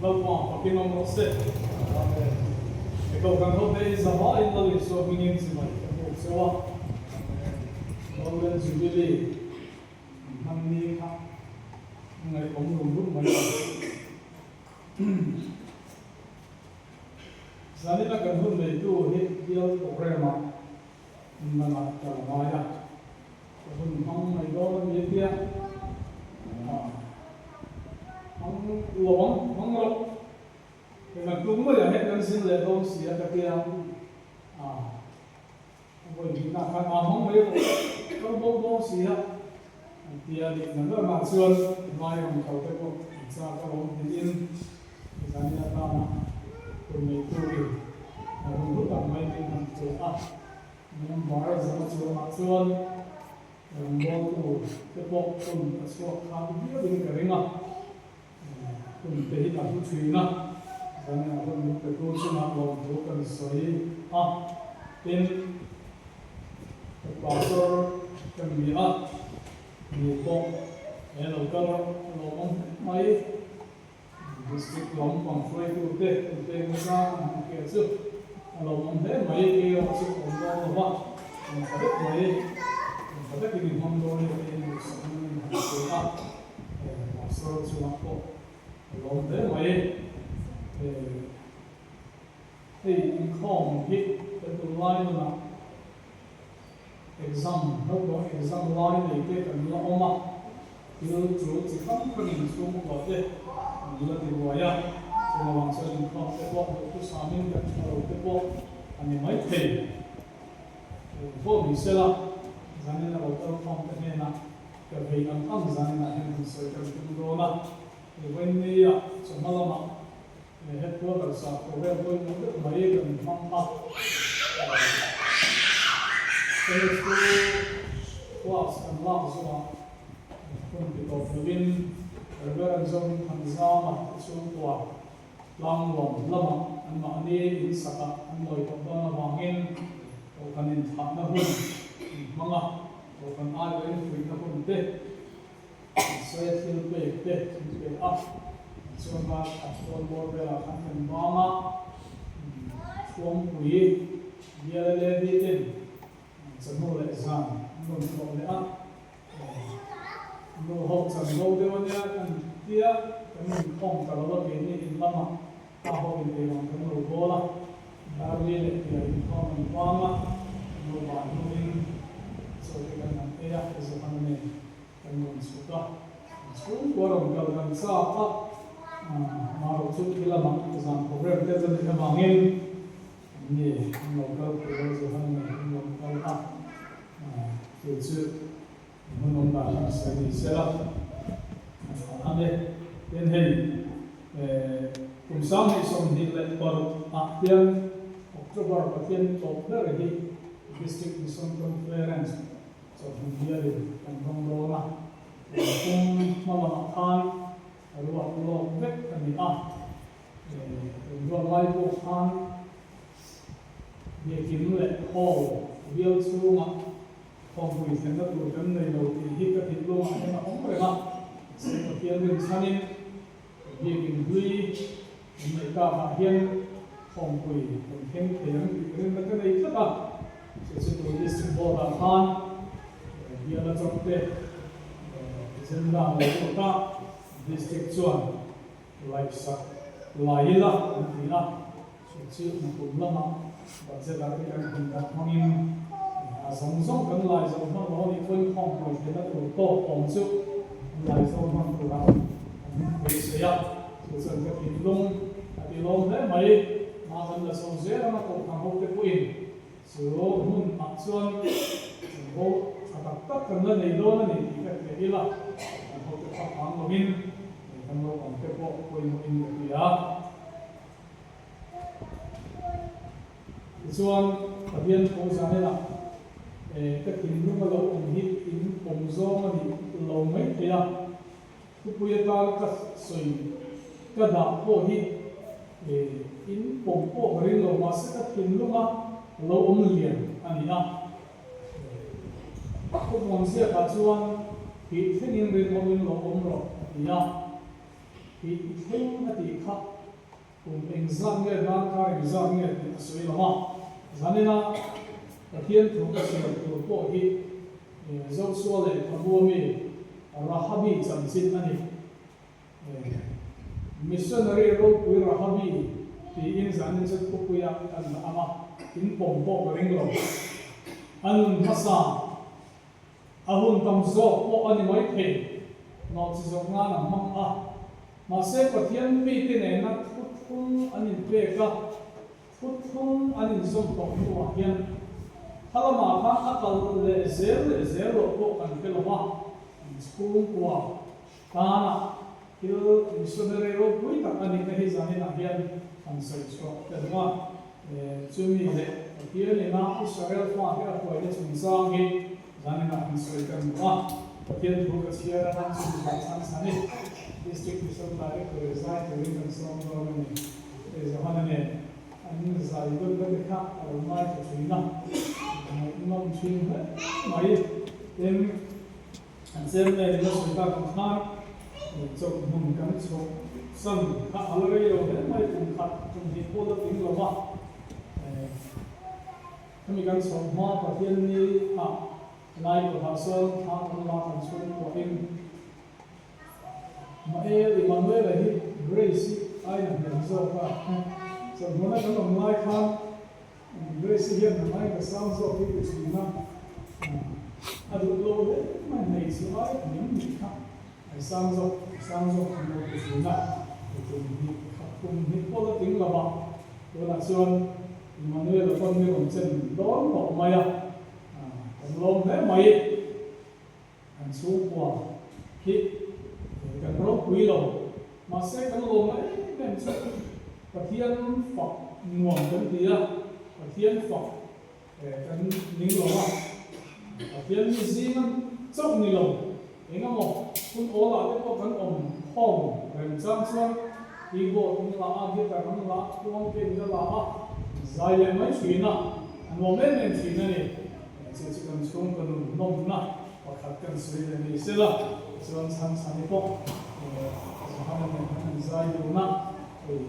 Lalpa fakin awm rawh se. Amen. He Kohhran hote hi zavaiin Lal Isua hmingin chibai ka hmuh cheu a. Amen. Golden Jubilee hman ni kha ngaihawm rum rum mai a. Zanina kan hun neitu hi bial programme-ah nangah ka la ngai a. Ka hun hmang mai dawn a ni tia hmang lo ang, hmang loh. Engah tum maiah hian kan zin leh dawn si a ka tia a vawi hnihna khan a hmang mai rawh kal bo dawn si a an tia nih na ber mah chuan ngai rawn kal te pawh an chak alawm tiin zanin atana hun neituin a hun hlu tak mai min han pe a. Member zama chuangah chuan rawngbawltu te pawh hun a chhuak khat viauin ka ring a, hun te hi a hlu thin a, zanin a hun min petu chungah lawmthu kan sawi a, tin ka pastor ka ni a, ni pawh he lo kal lawmawm hle mai. District lam pang hruaitute an pek nasa an han hria chu a lo awm hle mai, kei erawh chu ka awm dawn lo va, kan tha vek mai, kan tha vekin i hmang dawn e tiin duhsakna min han pe a, Pastor chungah pawh ka lawm hle mai. Hei inkhawm hi kan tunlai nunah Exam, naupang exam lai nei te kan la awm a, thil chu chi hrang hrangin chhungkua te an la ti buai a, chung avang chuan inkhawm te pawh duhthusam in kan tha lo te pawh a ni mai thei. Pawh ni sela, zanin a lo kal khawm te hnenah ka vei ang ang zaninah hian han sawi kan tum dawn a, Vawinia chawhma lamah Headquarters ah program pawimawh deuh mai kan hmang a, Sunday School class kan lak zawhah hun ti tawp lovin Reverend Zohming Thanzama te chhungkua tlangnuam lamah anmahni in sakah an lawi tawh dawn avangin kohhran inthlahna hun an hmang a, kohhran aiawhin fuihna hun te Sawi thil pek te an pe a, chuan a khat dawn bawr velah khan kan bang a, Thuampui bial lady ten chawhnu leh zan an rawn tlawh leh a, nu ho chan bo deuh ania kan tia kan inkhawm ta lo a keini in lamah pa ho in eirawng kan lo bawl a, Darli leh Tia inkhawm an bang a, nu ban hnuin chaw te kan han ei a, Johan nen. Kan rawn chhuk a, chhungkua rawn kal kan chak a, marawh chu thil a mak zan program te chuan nih avangin an ni an lo kal thei lo Johan nen an lo kal a, chu chu hmun awm dan kha sawi ni sela a tha ang e. Tin hei kum 2026 ah hian October Pathian tlawp ber hi District Mission Conference Chawhnu bialin kan hmang dawn a, kum hma lamah khan ruak lawk vek a ni a, ruak lai pawh khan biakin leh hall bial chhungah thawmpui thlenna tur kan nei lo tih hi ka thinlungah hian a awm reng a, mahse Pathian rinchhanin biakin hlui kan neih takah hian thawmpui kan thleng thei ang tih rinna ka nei tlat a. Chu chu tun District Board ah khan bial atang te agenda an lo lut a, District chuan laihsak lai ila an ti a, chu chu nakum lamah budget ah te kan hun dah hmangin a zawng zawng kan lai zawh hman lo a nih pawhin khawngpui thlenna tur tawk awm chu an lai zawng hman turah an beisei a, chu chuan ka thinlung a ti lawm hle mai. Mah kan la chho zel anga kohhran ho te pawhin Chu hmun ah chuan chanvo tha tak tak kan la nei dawn a ni tih ka hria ila, kan hote kha phang lovin kan lo awm te pawh pawimawhin ka hria. Tichuan, Pathian tho zan elah ka thinlung a lo awm hi in pawm zawng a nih lo mai thei a, Thupui atan ka sawi ka dah pawh hi in pawm pawh ka ring lo, mahse ka thinlunga lo awm lian a ni a. Khawmuan ziakah chuan tih thlengin rinawmin lo awm rawh a ti a. Hi i thleng a tih kha kum engzat nge darkar engzat nge tih a sawi lo a, zanina Pathian thu ka chhiar tur pawh hi Joshua leh Thabua mi Rahabi chanchin a ni. Missionary ropui Rahabi tiin zanin chu thupuia kan la ang a, in pawm pawh ka ring lo. A nun hmasa A hun tam zawk pawh a ni mai thei, nawhchi zawk nan a hmang a. Mahse Pathian mite nena thuthlung an inpek a, thuthlung an inzawm tawh hnuah hian kha lamah khan a kal leh zel leh zel loh pawh kan hre lo va, chhungkua tana thil missionary ropui tak a nihna hi zaninah hian kan sawi chhuak ta duh a. Chumi leh Pathian ina Israel fate a hruaina chungchang hi zaninah kan sawi ta duh a. Pathian thu ka chhiar anga chumi zawh chhan chhan i District Mission Director zai turin kan sawm dawn a ni. Hei Johana nen an zai dun na te kha a lo ngaithla thin a, ngaihnawm thin hle mai. Tin, An chairman in a sawi tak ang khan chawhmun kan chhawk san kha a la rei lo hle mai, kum khat kum hnih pawh la tling lo va. Khami kan chhawk hma Pathian ni ah lai kawtah sawn thla kan la kan chhung kuahin Mael Emmanuel-a hi Grace-i aina hmel zawk a, chawhmuna kan awm lai khan Grace hian a ngai ka sang zawk hi ti thin a, a duh lo hle mai hmeichhe ai a ning nih kha ai sang zawk sang zawk an lo ti thin a, tum hnih khat kum hnih pawh la tling lo a, tunah chuan Emmanuel-a pawn mi rawn chen dawn tawh mai a, kan lawm hle mai. Kan chhungkua hi kan ropui lo, mahse kan lawm em em chu Pathian fak nuam kan ti a, Pathian fak kan ning lo a, Pathian mi zinga chauh ni lo, eng emaw hun awlah te pawh kan awm khawm reng chang chuan keyboard an la a, guitar an la a, khuang te in la la a, zai leh mai thin a, a nuam em em thin a ni. Chu chu kan chhungkaw nun nawmna pakhat kan sawi leh ni sela, chuan chhan chhani pawh Johana nen han in zai dun a, hei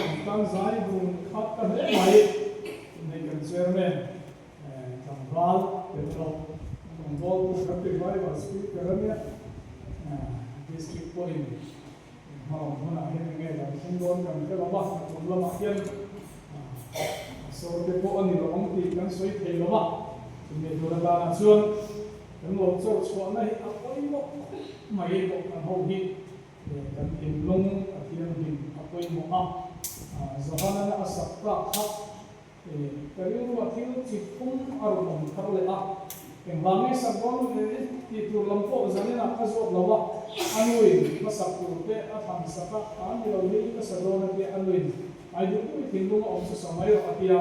an tan zai dun khat ta hle mai, hei kan chairman tlangval tel lo tlangval tu kan ti driver speaker a nia, district pawhin hmalam hunah hian enge kan thleng dawn kan hre lo va, tum lamah hian Saw te pawh a ni lo ang tih kan sawi thei lo va, chumi tur atanah chuan kan lo chawr chhuahna hi a pawimawh khawp mai pawh kan ho hi kan thinlung a thianghlim a pawimawh a. Johana-na a sak tak kha ka rilruah thil chi phung a rawn awm thar leh a, engvang nge sak dawn tih tur lam pawh zaninah ka zawt lo a, a nuin ka sak tur te a thlan sak a, a ni lo hi ka sa dawn a tia a nuin Ai duh duh i thinlung a awm chu sa mai rawh a tia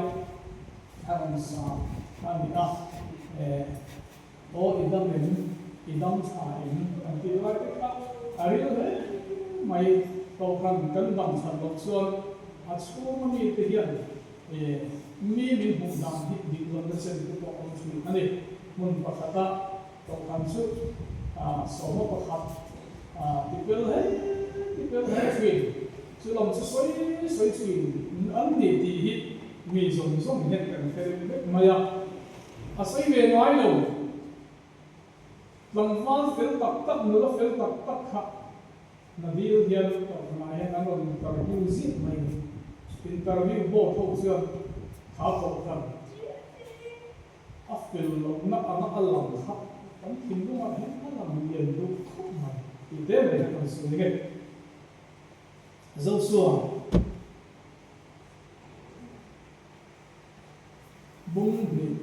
a rawn sa a ni a, eh aw i dam em, i dam tha em kan tih lai te kha a ril hle mai Kohhran kan dam that loh chuan a chhung a mi te hian eh mi min hmuh dan hi dik lo na chen te pawh awm thin a ni. Hmun pakhata Kohhran chu sawma pakhat ti pel hle ti pel hle thin. Chu lam chu sawi sawi thin an ni tih hi mi zawng zawng hian kan hre deuh vek mai a. A sawi ve ngai lo. Tlangval fel tak tak, nula fel tak tak kha Nadil hian Kohhranah hian an rawn interview zit mai ni. Interview board ho chuan kha Kohhran A fel lohna anga a lang kha kan thinlungah hian a lang lian duh khawp mai tih te mai kha kan sawi nge. Joshua bung hnih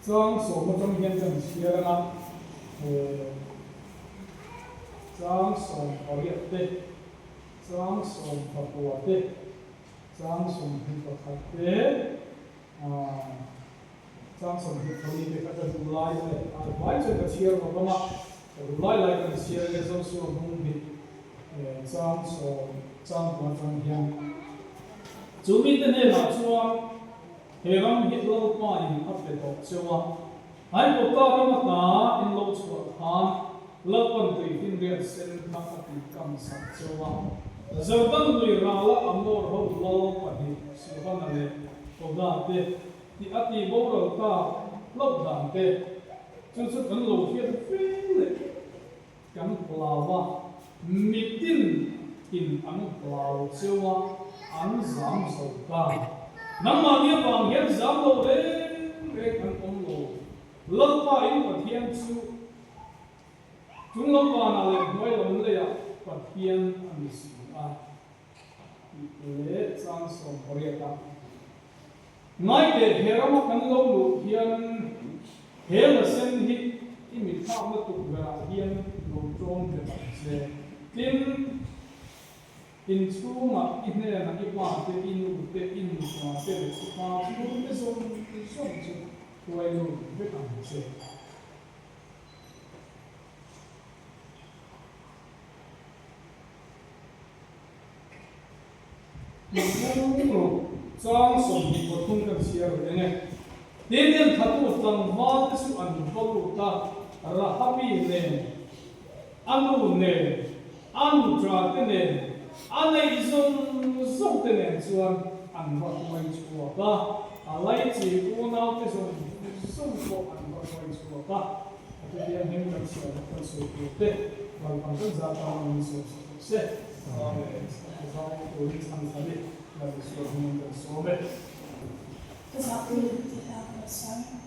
chang sawm atang hian kan chhiar anga chang 18 te chang 19 te Chang 21 te, chang 24 te kha ka duh lai leh a vai chuan ka chhiar lo vang a, ka duh lai lai kan chhiar nge Joshua hmung hi chang sawm chang kua atang hian chu mite hnenah chuan he ram hi Lalpa in a pe tawh cheu a. Aigupta ram ata in lo chhuah khan Lalpan tuifinriat sen kha a tih kam sak cheu a. Jordan lui rala Amor ho lal pahnih Sihona leh Oga te tih a tih boral tak hlauh dan te chu chu kan lo hriat ve leh kan hlau a, mitin in an hlau cheu a, an zam zo ta. Nangmahni avang hian zam lo reng reng an awm lo. Lalpa in Pathian chu chung lam vanah leh hnuai lam leiah Pathian a ni si a, tih leh chang 18 a. Ngaiteh he rama kan lo luh hian he lasen hi i mithlakna tukverhah hian lo ṭawm bet ang che. Tin, inchhungah i hnenah i pa te, i nu te, i nupa te leh i pa chhung te zawng zawng chu hruai lut vek ang che. Mihring chang 23 kan chhiar reng e. Tin, enthatu tlangval te chu an va lut a, Rahabi nen, a nu nen, a nutra te nen, a neih zawng zawng te nen chuan an va hruai chhuak a, a laichi unau te zawng zawng pawh an va hruai chhuak a. A chutiang hming kan chhiar leh kan sawi tur te Lalpan kan zah tan a min sawi sak rawh se. Amen. A zau turin chhan thla ni Lal Isua hmingin kan sawm e. Ka zah pui lo tih hla ka lo sawi.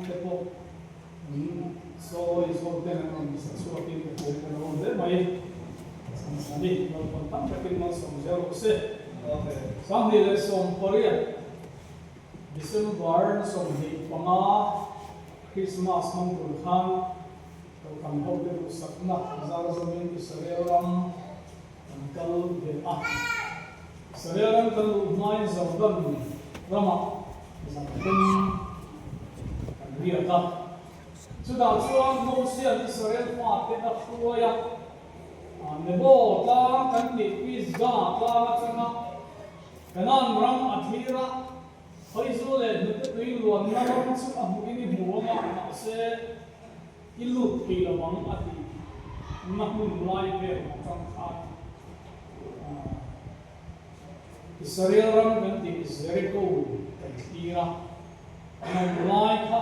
te pawh an sawi zawk ten an rawn sa chhuakin ka hria ka lo awm hle mai. Chhan chhani Lalpan tam takin malsawm zel rawh se. 2018 December 25 Christmas hmang tur khan Kohhran hote duhsakna zar zawmin Israel ram kan kal ve a. Israel ram kan luh hmain Jordan ramah zanthum kan riak a. Chutah chuan Mosia'n Israel fate a hruai a, Nebo tlang kan tih Pisga tlang atanga Kanaan ram a thlir a, Phaizu leh hnute tui luanna ram chu a hmuhin i hmu ang a, mahse i lut thei lo ang a ti na hmun lai vel atang khan Israel ram kan tih Jericho kan thlir a, an awm lai kha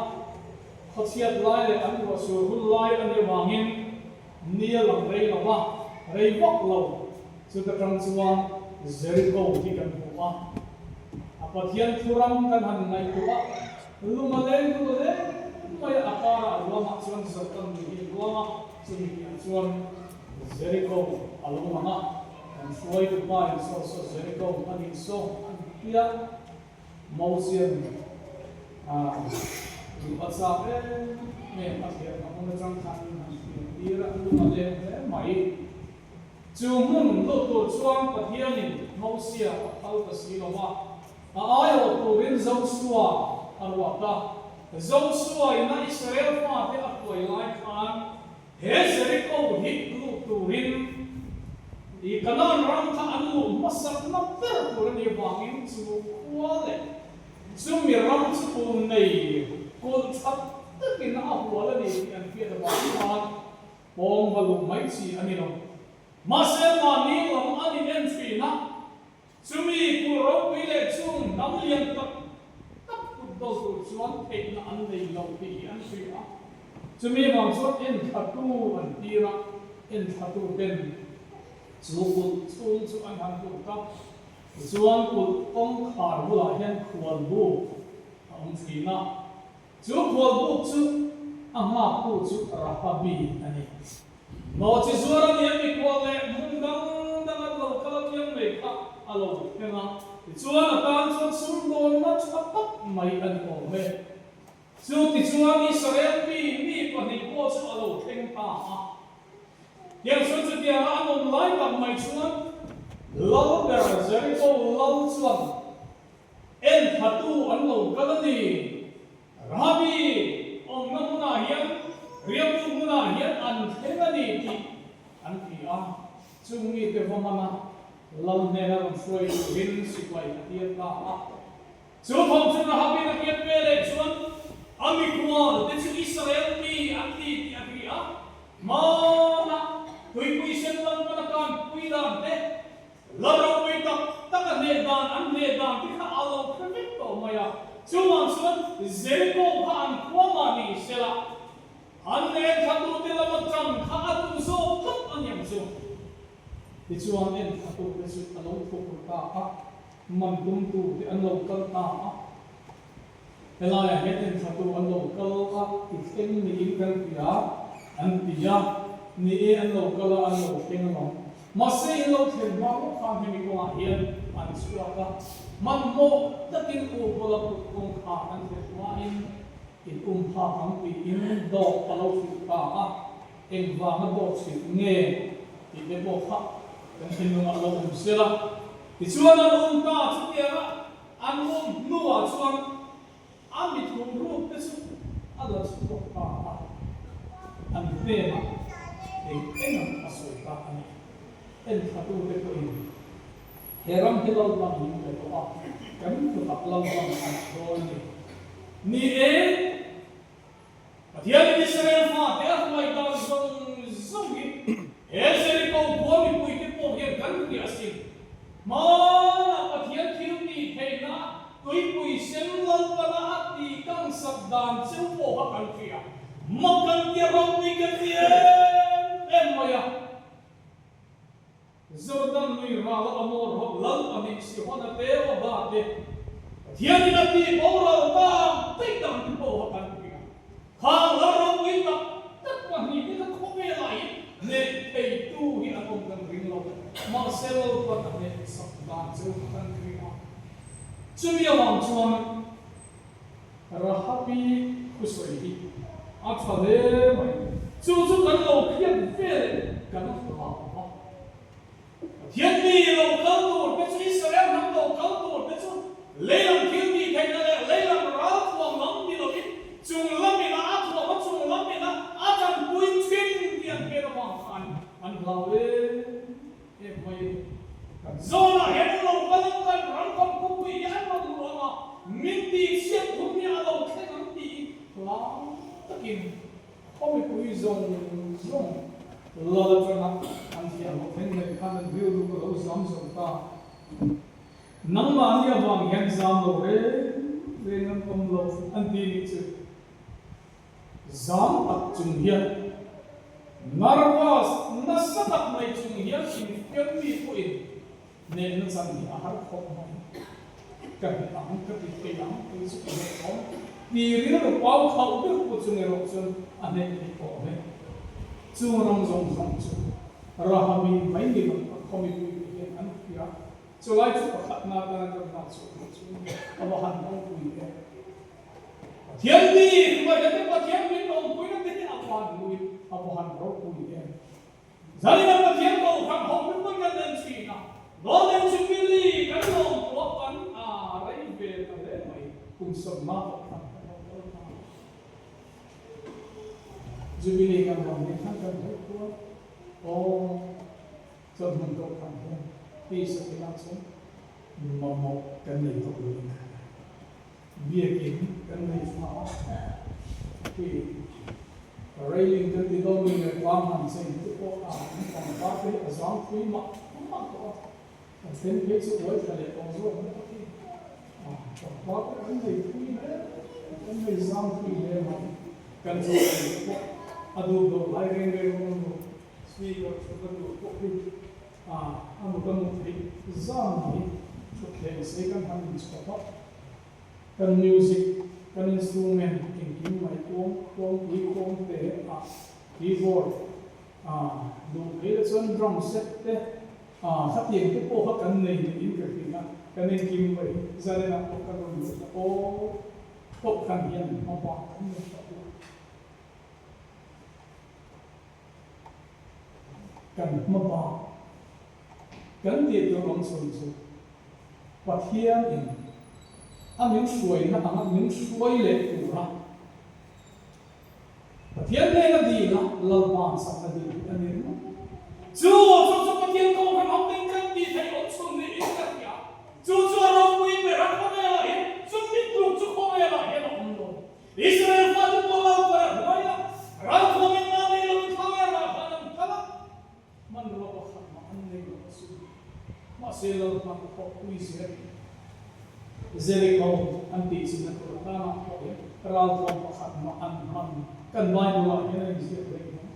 khawchhiat lai leh an ruahsur hun lai a nih avangin ni a lang rei lo va, rei vak lo chuta tang chuan Jericho hi kan hmu a, a Pathian thu ram kan han ngaihtuah a, lum a leng duh hle mai a, a karah a ruangah chuan Jordan lui hi a luang a, chumi piah chuan Jericho a lo lang a, kan hruaitu pa in saw saw Jericho a nih saw a ni tia Mosian a duh a chak em em a thliah na hmun atang khan min han thliah tir a, lum a leng hle mai. Chu hmun lut tur chuan Pathianin Mosia a phal ta si lo va, a aiawh turin Josua a ruat a. Josua in a Israel fate a hruai lai khan he Jericho hi lut turin i Kanaan ram kha an luh hmasakna ber tur a nih avangin chu khua leh chumi ram chu kum nei kulh tha takin a hual a ni tih an hriat avang khan Pawng va luh mai chi a ni lo. Mahse mahni lam an in en thin a, chumi kulh ropui leh chung hnam lian tak tak kut do tur chuan theihna an nei lo tih hi an hria a. Chumi vang chuan enthlatu an tir a, enthlatu ten chu kulh chhung chu an han lut a, tichuan kulh kawngkhar bulah hian khual buk a awm thin a. Chu khualbuk chu a nghaktu chu Rahabi a ni. Nawhchi zuar a nia mikhual leh hmun dang dang an lo kal apiang mai kha a lo thleng a, tichuan a tan chuan sumdawnna tha tak mai a ni awm e. Chu tichuan Israel mi mi pahnih pawh chu a lo thleng ta a. Tiang chuan chutianga an awm lai tak mai chuan Lal ber Jericho lal chuan En thatu an lo kal a ni. Rabi awmna hmunah hian riaktu hmunah hian an thleng a ni tih an ti a. Chung mite va hman a, lal hnena rawn hruai turin sipai a tir ta a. Chu thawm chu Rahabin a hriat ve leh chuan a mikhual te chu Israel mi an ni tih a hria a. Hmana tuipui sen lam pana kanpui dan te La ropui tak tak a hneh dan an hneh dan te kha a lo hre vek tawh mai a. Chuvang chuan Jericho kha an khua mah ni sela, an enthlatu te lama tang kha a duh zawk tlat a niang chu. Tichuan enthlatu te chu a lo thuk ru ta a, man tumtu te an lo kal ta a. Helaiah hian enthlatu an lo kal a, i thleng niin kan ti a, an ti a. Ni e, an lo kal a, an lo thleng alawm. Mahse, in lo thlen hma ngawt khan hemi kawngah hian an chhuak a, hmanhmawh takin u bula kut kawngkhar an thlen hmain in um phak ang tiin dawt a lo hrilh ta a, engvanga dawt hrilh nge tih te pawh kha kan thinlungah lo awm sela. Tichuan an um ta chutianga An awm hnuah chuan a mithum ruk te chu a la chhuak ta a, an hnenah eng eng ang a sawi ta a ni. Enthlatute pawhin he ram hi Lalpan min pe tawh a, kan kutah Lalpan a dah dawn a ni. Ni e, Pathianin Israel fate a hruai dan zawng zawng hi he Jericho khua mipuite pawh hian kan hria asin. Hmanah Pathian thil tih theihna tuipui sem Lalpana a tih kang sak dan cheu pawh kha kan hria. Mak kan tia ropui kan ti em em mai a. Jordan lui rala Amor ho lal pahnih Sihona te Oga te Pathianin a tih boral tak daih dan te pawh kha kan hria. Chumi avang chuan Rahabi thusawi hi a tha hle mai. Chu chu kan lo hriat veleh kan hlau a. Pathian mi lo kal tur te chu Israel hnam lo kal tur te chu leilam thil tih theihna leh leilam ral thuam lam ni lovin chung lamin a a thuam a chung lamin a a tanpui thin tih an hriat avang khan an hlau em em mai a ni. Kan zawnah hian an lo kal ang kan ram kan khawpui hi an rawn luang a, min tihchhiat hun hi a lo thleng ang tiin hlau takin Khaw mipui zawng zawng lal atanga an thiam loh thleng leh khan an rilru ka lo zam zo ta. Nangmahni avang hian zam lo reng reng an awm lo an ti nih chu. Zam tak chung hian nervous nasa tak mai chung hian infiam mi pawhin Nehna chan hi a har khawp mai. Ka hne ang, ka ti thei ang tih chu ka hne awm. Ti rilru pau khauh deuh pawh chung erawh chuan a hne thei tawh mai. Chung ram zawng zawng chu Rahabi mai ni lo a khaw mipui te hian an hria. Chulai chu pakhatna atana kan lak chhuah theih chu a va han ropui em. Pathian mi hruaina te Pathian min awmpuina te hi a va han hlui, a va han ropui em. Zaina Pathian Kohhran ho hi pawn kan en thin a, Golden Jubilee kan lawm pawh kan a rei ve ta hle mai, kum sawmna pawh khan kan lo kal ta. Jubilee kan lawm ni khan kan hmuh kual, aw chawlhmun Kohhran hian tisa tilah chuan mamawh kan nei tawh lo in ka hria. Biakin kan nei hma a, khi railing kan ti dawn mi leh tlang han chei te pawh a an pangpar te hi a zang phui mah mah tawh a, a then phei chu uai thla leh tawh zawk bawk a khi a pangpar te kan nei phui hle kan nei zang phui hle mai, kan chaw ei te pawh a duh loh lai reng reng awm lo, speaker thut a duh pawh hi a a mut a mut theih zan mai thutthleng sei kan han inchhawp a. Kan music, kan instrument engkim mai kuang kuangpui kuang te ah keyboard ah duh phei la chuan drum set te ah khatiang te pawh kha kan nei niin ka hria a, kan engkim mai zalenah pawh kan rawn lut a aw pawh khan hian hma bak kan nei tawh lo. Kan hma bak kan tih tur awm chhun chu Pathianin a min hruaina anga min hruai leh tura Pathian nena dila Lalpa chakna dil hi a ni ringawt. Chu chu chu Pathian kohhran ho ten kan tih theih awm chhun niin ka hria. Chu chu a ropui ber a khawvelah hian chu mi tluk chu khawvelah hian a awm lo. Israel fate pawh Lalpa a hruai a, ralthuamin mahni lo thlangerah khan an kal a. Hmanrua pakhat mah an nei lo a si. Mahse Lalpan a thawhpui zel. Jericho an tih chinna tur atana pawh hian ralthuam pakhat mah an hman kan Bible ah hian a inziak reng ang.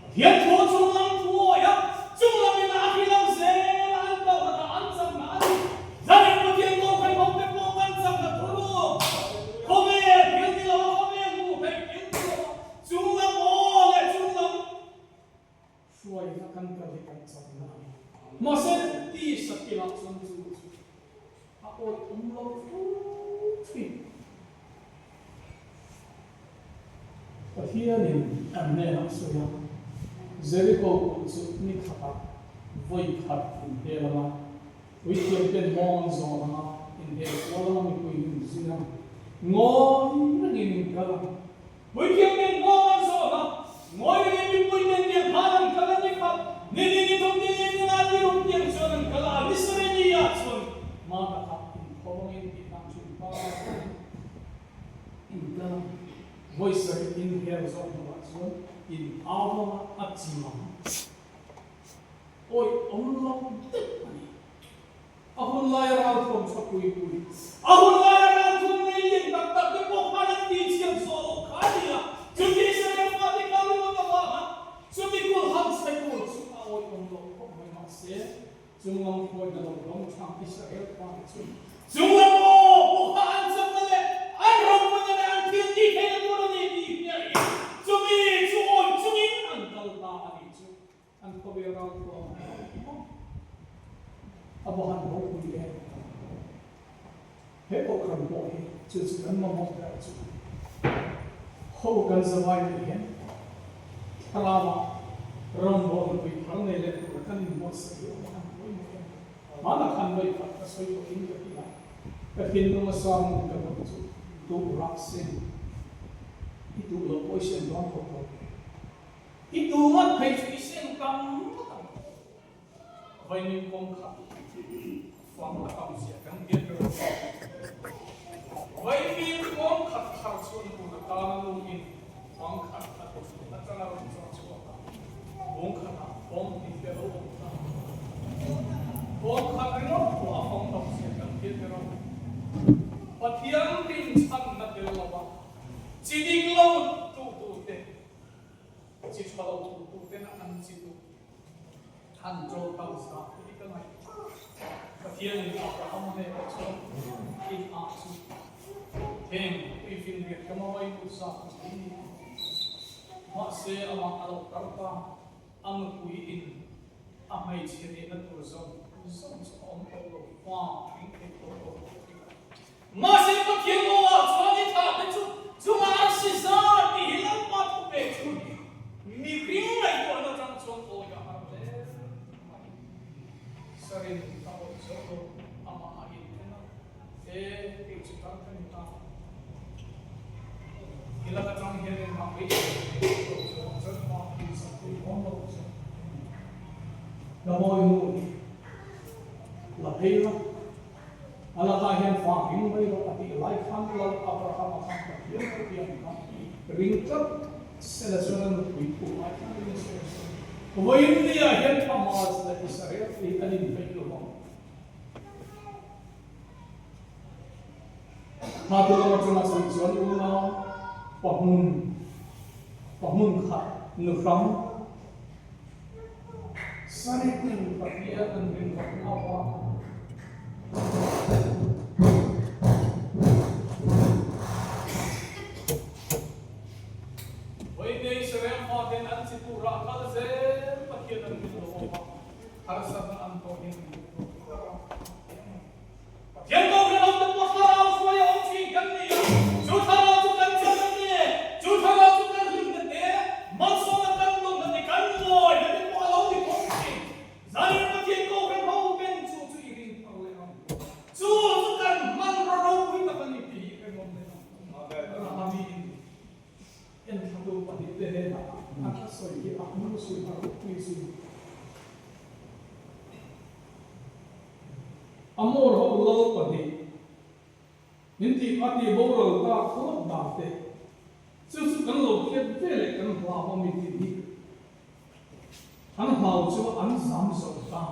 Pathian thu chung lam thuawi a, chung lamin a hrilh ang zel a an kalna kha an chakna a ni. Zanin Pathian Kohhran hote pawh kan chakna thu khawvel thil ni lo a, khawvel hmuh theih thil ni lo a, chung lam aw leh chung lam Hruaina kan kal hi kan chakna a ni. Mahse, tisa thilah chuan chu chu a awih awm lo fo thin. Pathianin kan hnenah sawi a, Jericho kulh chu ni khatah vawi khat inhel ang a, puithiamten mawng an zawn ang a, inhel kual ang a, mipui min zui ang, ngawi rengin in kal ang. Puithiamten nghawng an zawt a, ngawi rengin mipui nen tiang khan an kal a ni khat, ni ni ni thum ni ni ni nga ni rum tiang chuan an kal a, ni sarih ni ah chuan hma takah inkhawm angin tih tang thin pa in kal a, vawi sarih inhel zawk hnuah chuan in au anga a chim ang. Awih awm lo deuh a ni. A hun laia ralthuam tha pui pui, a hun laia ralthuam nei lian tak tak te pawh khan an tihchhiat zawh loh kha a ni a. Chuti Israel fate kal ringawt avanga chumi kul han chhe tur chu a awihawm loh khawp mai. Mahse, chunglam hruaina lo dawng thang Israel fate chu chunglam aw pawh kha an chakna leh an ropuina leh an thil tih theihna tur a ni tih hria in chumi chu awih chungin an kal ta a nih chu. An khawvel ralthuam a hmu a va han ropui em! Chu chu kan mamawh ber chu ho kan zavai leh hian thlarauah rawngbawlna pui thar nei leh tura kan inbuatsaih hi awm a pawimawh em? Hmanah khan vawi khat ka sawi tawh in ka ti a, ka thinlung a sang ka dawt chu duh rah sen i duh loh pawh i sen dawn tawh lo ve. I duh ngawt phei chu i sen tam ngawt ang. Vaimim kawng khat fang a tam zia kan hriat ber a. Vaimim kawng khat thar chuan tur atana nu in fang khat a tawp atanga rawn chawr chhuak a, kawng khatah kawng hnih te lo awm ta. Kawng khat ringawt pawh a fang tam zia kan hriat ber a. Pathian rinchhanna tel lova chi ding lo tu tute, chi tha lo tu tuten an chi duh. Han ṭawng tam zah te hi ka ngaih. Pathianin Abraham hnenah chuan in ah chu heng tuifinriat ka mawai lut zat a nei ni ang. Mahse amah a lo kal ta, a nupui in a hmeichhe nihna tur zawng zawng chu a awm tawh lo, fa ring thei tawh lo a ti a. Mahse Pathian Noah chuan i thah te chu chungah a si zar tih hi Lalpa thu pek chu a ni. Mihring ngaihtuahna atang chuan awi a har hle mai. Sarin a awih zo lo, amah a inthen a, E, kei chu tar ka ni ta. I lak atang hian engmah beisei nei lo chu ang chuan pa insak pui awm lo che. Ka mawi nu hi la phei la. A lakah hian fa ring mai lo a tih lai khan lo Abraham-a khan Pathian lo piang kha ring tlat sela chuan a nupui thu ai khan ring se a sawi. Vawiin niah hian Hamas leh Israel te hi an inbeih lo ang. Kha tu lam atanga sawi chuan unau pahmun pahmun khat nuhrang Saritin Pathian an rin vak ngau a. Vawiin Israel faten an chi turah kal zel Pathian an rin lo awm a, harsatna an tawh hian an rin lo tur a. Pathian Kohhran ho te pawh thlarau hruai a awm thin kan ni a, chu thlarau chu kan chan a ni e, chu thlarau chu kan hlimna te, malsawmna kan tawnna te, kan mawina te pawh a lo ni bawk thin. Zanin Pathian Kohhran ho ten chu chu i ring thar leh ang. Chu chu kan hmanraw ropui tak a ni tih hi kan awm leh ang. Rahami in enthlatu pahnihte hnenah a sawi hi a hmang zui a ropui zui. Amor ho lal pahnih min tih a tih boral ta thlawt dan te chu chu kan lo hriat ve leh kan hlau a mi tih hi an hlau chu an zam zo ta.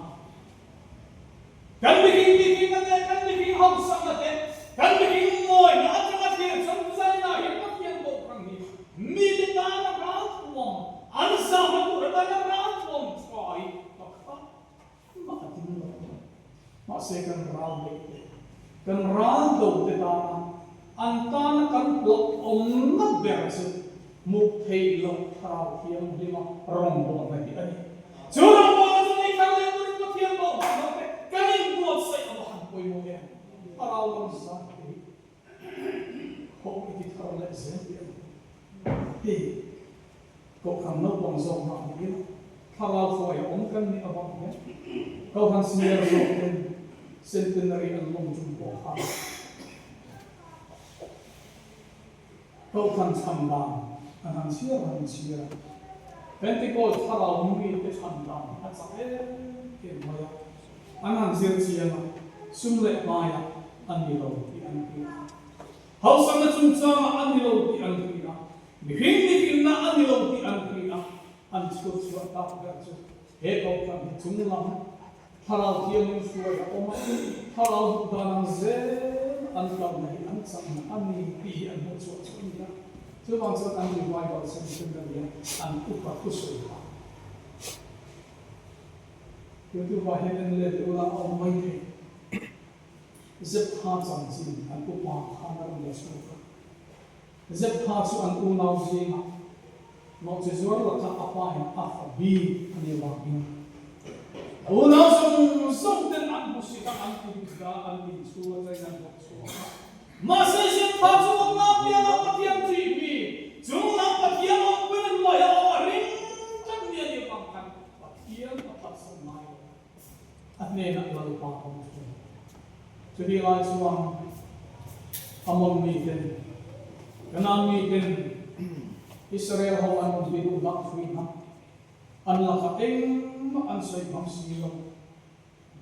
Kan mihring mihring na te, kan mihring hausak na te, kan mihring mawi na atanga thlir chuan China hi Pathian pawh khan hi mite tana ralthuam an zahna tur atana ralthuam tha hi pakhat Mah a ding lo a, mahse kan ral daih te, kan ral do te tana an tana kan hlauhawmna ber chu hmuh theih loh thlarau thianghlima rawngbawlna hi a ni. Chu rawngbawlna chu nei thar leh turin Pathian pawh hman ho te kan inbuatsaih a va han pawimawh em! Thlarau lam zat te hi ho i ti thar leh zel tih a ni. Hei Kohhran naupang zawk mah ni ila, thlarau hruai a awm kan nih avang hian Kohhran senior zawk ten centenary an lawm chung pawh kha Kohhran chhan dan an han chhiar han chhiar a. Pentecost thlarau mite chhan dan a chak em em mai a, an han zir chiang a, sum leh hmaiah a ni lo tih an hria a. Hausakna chungchangah a ni lo tih an hria a, mihring mihrinna a ni lo tih an hria a, an chhut chhuah tak ber chu he kohhran hi chung lam thlarau thiangin hruai a awm a, thlarau duh dan ang zel an kalna hi an chakna a ni tih hi an hmuh chhuah chu a ni a. Chuvang chuan an revival centenary a an upa thusawi kha YouTube ah hian en let ula a awm mai thei. Zeptha chanchin an upa khan a rawn la chhuak a. Zeptha chu an unau zingah nawhchi zuar laka a pa in a fa bik a nih avangin a unau zawng zawng ten an hmusit a, an tum a, an inchhung atangin an hnawt chhuak a. Mahse Zeptha chu awmna pianga Pathian ṭih mi, chunglam Pathian awmpuina hnuaia awm a ring tlat mi a nih avang khan Pathian a phatsan ngai lo. A hnenah Lalpa awm thung. Chutih lai chuan Amon miten, Kanaan miten Israel ho an rawn ti duh dah thin a, an lakah engmah an sawi phang si lo.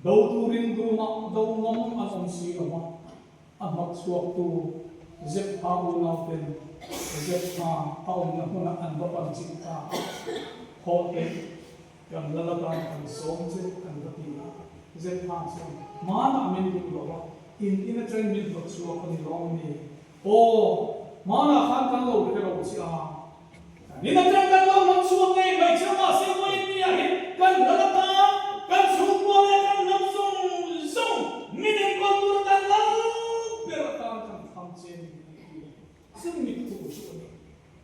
Do turin dumah do ngam an awm si lo a, a hnawt chhuaktu Zeptha unauten Zeptha a awmna hmunah an va pan chih ta a, Thawh teh, kan lal atan kan sawm che an va ti a. Zeptha chuan, Hmanah min duh lo a, in in atangin min hnawt chhuak a ni lawm ni? Aw, hmanah khan kan lo hre lo che a, Kan in atang kan lo hnawt chhuak ngei mai che mahse vawiin hi kan lal atan kan chhungkua leh kan hnam zawng zawng min enkawl tur atan lal ber atan kan thlang che ni an ti a. Chumi thu chu a ni.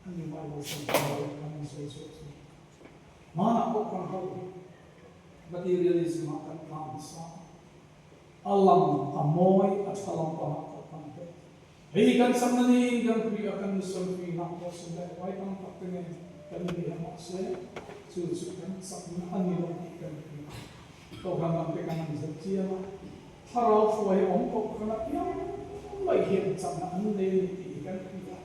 A ni mai lo chuan kan lo kan insawi chhuak chu. Hmanah pawh kan ho materialism ah kan tlang nasa a, a lang a mawi a tha lampangah pawh kan hre. Hei kan chakna niin kan pui a, kan sawi nak pawh si leh vai tam tak te nen kan ni a, mahse chu chu kan chakna a ni lo tih kan hria. Kohhran lam te kan han zet chiang a, thlarau hruai awm tawh kan apiang mai hian chakna an nei a ni tih hi kan hria.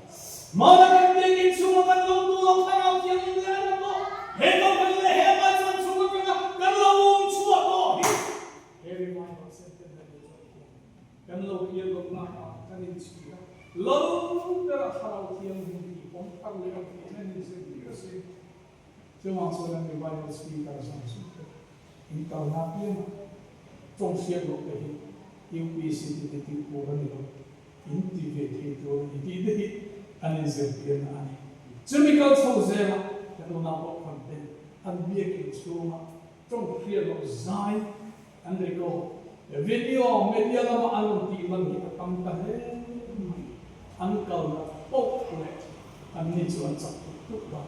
Hmana kan biakinn chhunga kan lo tu lo thlarau thianghlim leh an awm tawh, he kohhran leh he hmai chuan chhung atanga kan lo um chhuah tawh hi he revival center na ni chuan hian Kan lo pian lohna ah kan inchhir a, lo ber a thlarau thianghlim tih pawm thar leh ang tih hian in zir tir a si. Chuvang chuan an revival speaker zawng zawng te in kalna apianga tawng hriat loh te hi UPC te ti tih tur a ni lo, in ti ve thei tur a ni tih te hi an inzirtirna a ni. Chumi kal chho zelah kan unau pawh khan ten an biakin chhunga tawng hriat loh zai An record video media lama an rawn tih man hi a tam ta hle mai. An kalna poh leh an ni chu an chak tuk tuk ta.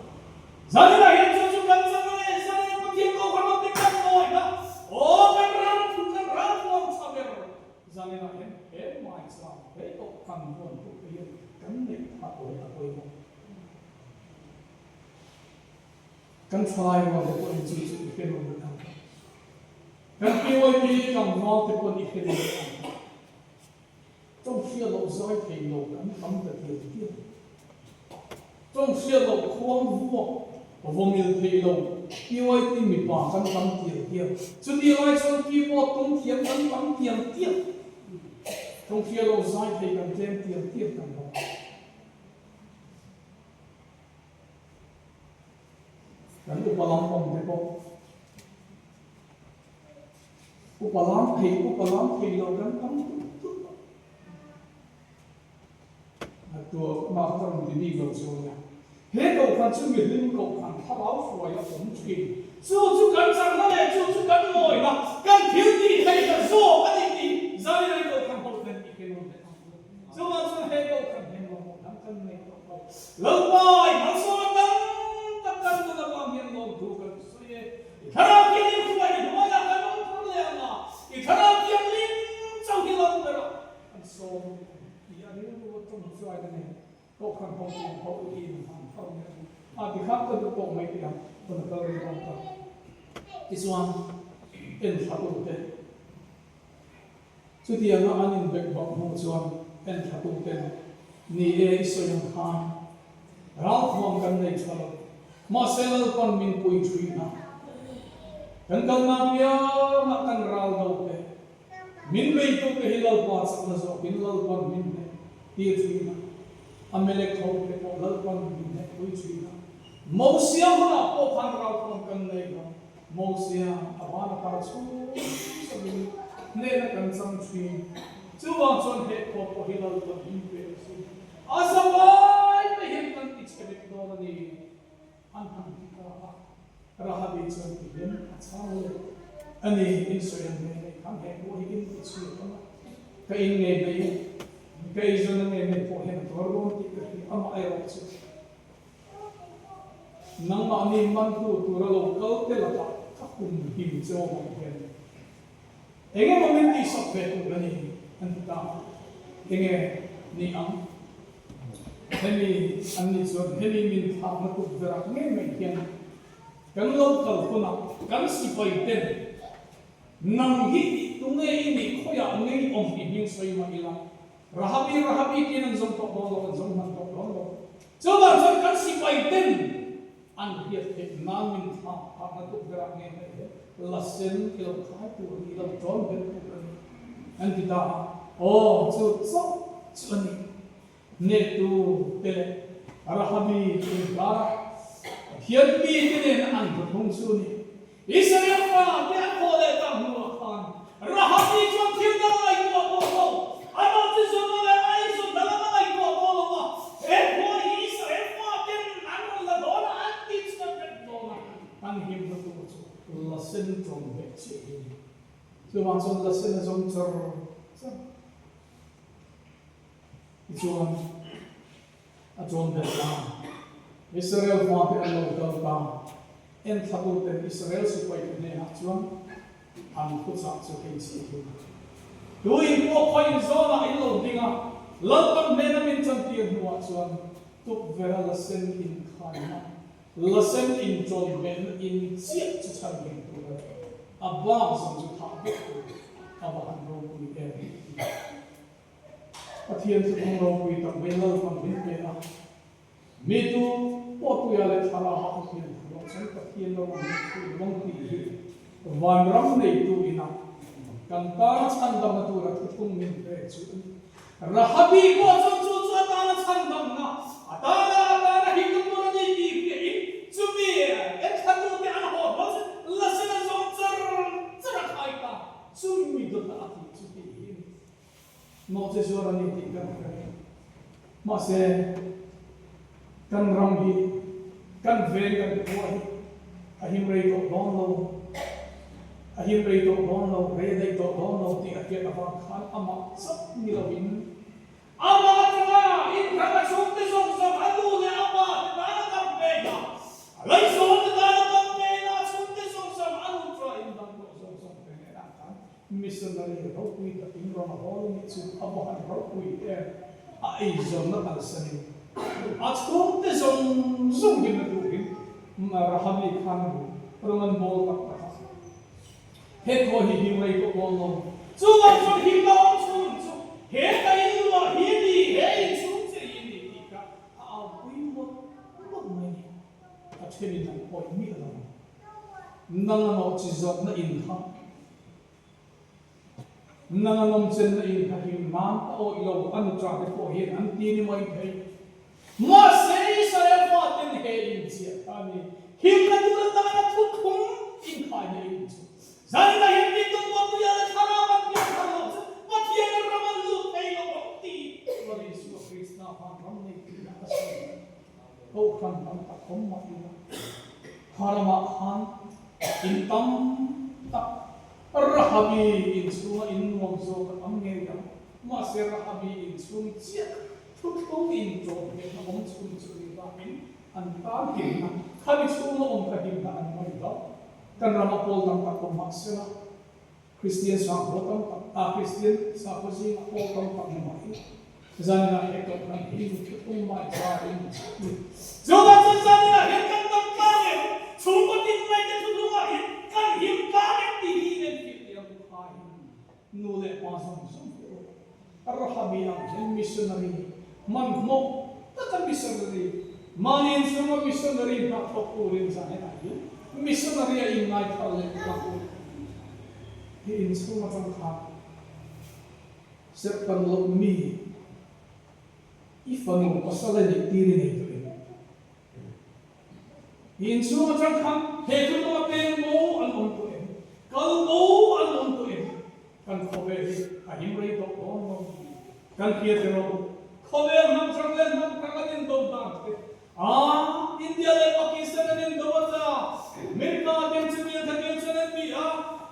Zaninah hian chu chu kan chak a leh zanin Pathian kohhran awm te kan ngawi kha aw kan ram thu kan ram huam tha ber zaninah hian he mai chang he tawh kan huan tuk te hian kan neih phah leh a pawimawh. Kan thalai rual te pawhin chu chu i hre lo leh ang. Kan PYP tlangval te pawn i hre lo leh ang. Tawng hriat loh zai thei lo kan tam ta tial tial. Tawng hriat loh khuang vuak vawmil thei lo PYP mipa kan tam tial tial. Chuti lai chuan keyboard tum thiam kan tam tial tial. Tawng hriat loh zai thei kan tlem tial tial kan rawh. Kan upa lam awm te pawh upa lam thei upa lam thei lo kan tam tuk tuk a. A tua mah ka rawn ti bik lo chu nia. He kohhran chu mihlim kohhran thlarau hruai a awm thin. Chu chu kan chakna leh chu chu kan mawina kan thil tih theihna zawk a ni tih Zalilai kohhran ho ten i hre leh ang u. Chuvang chuan he kohhran hian mamawh dang kan nei tawh lo. Lalpa, i malsawmna tam tak kan nun avang hian lawmthu kan sawi e. I thlarau thianghlim hruai i hnuaiah kan awm thar leh ang a, i thlarau thianghlim chauh hi lo ber ah kan sawm leh ang tih a rilru a tawng chuai na nen kohhran ho hian ho i in han thar leh ang a ti khan ka duh tawh mai teh ang hun a kal rei dawn ta. Tichuan, en thla tute. Chutianga an inbek bak hnu chuan enthlatuten, Ni e, i sawi ang khan ralthuam kan nei tha lo, mahse Lalpan min pui thui hna. Kan kalna apiangah kan ral do te, min beitu te hi Lalpa chakna zawkin Lalpan min hneh tir thui hna. Amelek ho te pawh Lalpan min hneh pui thui hna. Mosia hunah pawh khan ralthuam kan nei lo. Mosia a van a par chhung chungin hnehna kan chang thin. Chuvang chuan he khua pawh hi Lalpan in pe a si. A zavai mai hian kan ti chhe vek dawn a ni. An han ti ta a. Rahabi chuan ti hian a chhang leh a ni. In sawi ang ngei ngei khan he khua hi in ti chhuak ang a. Ka in ngei mai ka eizawnna ngei ngei pawh hian a tuar dawn tih ka hria. Amaherawh chu. Nangmahni mantu tura lo kal te lakah ka hun him che awm ang hian eng emaw min tihsak ve tur a ni an ti ta. Enge? Ni ang. Hemi an nih chuan hemi min thlakna tukverh ah ngei mai hian kan lo kal hunah kan sipai ten nang hi tunge i nih khawiah ngei awm i hming sawi mah ila Rahabi Rahabi tiin an zawng tawh dawn lo an zawng hman tawh dawn lo. Chuvang chuan kan sipai ten an hriat theih nan min thlak phakna tukverh ah ngei mai hian la sen i lo khai tur a ni, i lo tawn ber tur a ni an ti ta a. Aw chu chauh chu a ni. Hnehtu te leh Rahabi inkara Pathian mite nena an hmuthung chu a ni. Israel fa te an haw leh tak hnuah khan Rahabi chuan thil dang a ngaihtuah tawh lo. A nawm chu zawrh leh a eizawn dang a ngaihtuah tawh lo a. He khua hi Israel fa ten an rawn la dawn a, an ti chhuak vek dawn a. Kan himna tur chu la sen tawng vek chiah hi a ni. Chuvang chuan la sen a zawng char char. Tichuan, a chuan ber ta. Israel fate an lo kal ta. Enthlakuten Israel sipaite hnenah chuan an thuchah chu hei chiah hi. Tuin pawh khaw inzawnah in lo ding a, Lalpan hnena min chantir hnuah chuan tukverha la sen inkhaina, la sen inṭawnbehna in chiah chu chhan him tur a ni. A bak zawng chu thah vek tur a va han ropui em! Pathian chu kawng ropui tak mai Lalpan min pe a, mi tu pawh tuia leh thlarauha a hian thu ah chuan Pathian lo ang min thu lawng tih hi vanram neitu ina kan tana chhandamna tura thuthlung min pe chu a ni. Rahabi pawh chuan chu chu atana chhandamna, atana atana himna tur a ni tih hriain chumi enthlatu te an haw hma chu lasena zawng char char a khai ta. Chumi dawtah a tih chu tih hi a ni. Nawhche zuar a ni tih kan hre. Mahse, kan ram hi, kan veng kan khua hi a him rei tawh dawn lo, a him rei tawh dawn lo, rei a daih tawh dawn lo tih a hriat avang khan amah chauh ni loin amah atanga inhrang a chhungte zawng zawng a nu leh a pa te tan a kam ve a, a laizawn te tan a kam ve a, a chhungte zawng zawng a nu ṭha indang tawh zawng zawng te nen ah khan Missionary ropui takin rawn a hawl nih chu a va han ropui em! A eizawnna kalsanin a chhungte zawng zawng hlimna turin Rahabi khan a duh rawng an bawl tak tak a. He khaw hi him rei pawh bawl lo. Chuvang chuan himna awm chhung chu he ka in luah hi a ni, he in chhung che hi a ni tih kha a aupui mawlh mawlh mai a ni. A thenin an awih miah lo. Nang a nawh chi zawkna in kha Nang a nawmchenna in kha him nan ka awih lo a nu ṭate pawh hian an ti ni mai thei. Mahse Israel faten he in chiah kha a ni. Himna tur atana thuthlung inkhaina in chu. Zaninah hian mi tumbuah tuia leh thlarau an pian thar loh chu Pathian an ram an lut thei lo ang tih Lal Isua Krista khan ram nei tuina a sawi a. Kohhran tam tak awm mah ila, kha ramah khan in tam tak Rahabi inchhunga in nuam zawk a tam ngei ang. Mahse Rahabi inchhung chiah thuthlung inṭawm hmehna awm chhun chu ni bakin an tan himna, khami chhunga awm kha himna an mai lo. Kan rama pawl tam tak awm mahsela, Kristian sakhaw tam tak, ah Kristian sakhaw zingah pawl tam tak ni mah ila, zaninah he kohhran hi mi thuthlung mai zar in ni chiah ni. Chuvang chuan zaninah hian kan dam tlang em? Chhungkaw tin mai te thuthlungah hian kan him tlang em tih hi in enfiah teh ang khai nu leh pa zawng zawng te erawh Rahabi ang hian missionary hmanhmawh taka missionary mahni inchhunga missionary hna thawk turin zaninah hian missionary a inngaithar leh tak u. Hi inchhung atang khan serh pan loh mi i fanu pasal a nih tir i nei tawh em? Hi inchhung atang khan he thuthlunga peng bo an awm tawh em? Kal bo an awm tawh em? Kan khawvel hi a him rei tawh dawn lo. Kan hriat erawh u, khawvel hnam hrang leh hnam hrang an indo dan te, a India leh Pakistan an indo a tla, America ten chutiang khatiang chuan an ti a,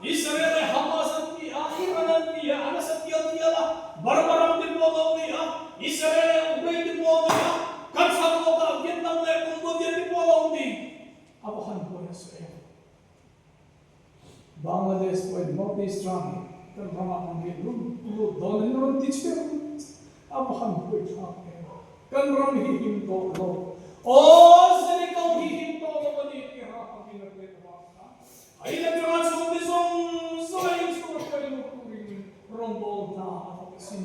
Israel leh Hamas an ti a, Iran an ti a, a nasa tial tial a, Burma ram te pawh lo ni a, Israel leh Ukraine te pawh ni a, kan chhak lawkah Vietnam leh Cambodia te pawh lo ni. A va han buai nasa em. Bangladesh pawhin North East ram hi kan ramah an riah lum lut dawn in rawn ti chhiar. A va han buai thlak em! Kan ram hi him tawh lo. Aw, Jeriko hi him tawh lo a ni tih Rahabin a hriat avang khan a in atanga chhungte zawng zawng a inchhung a hruai lut turin rawngbâwl hna a thawk asin.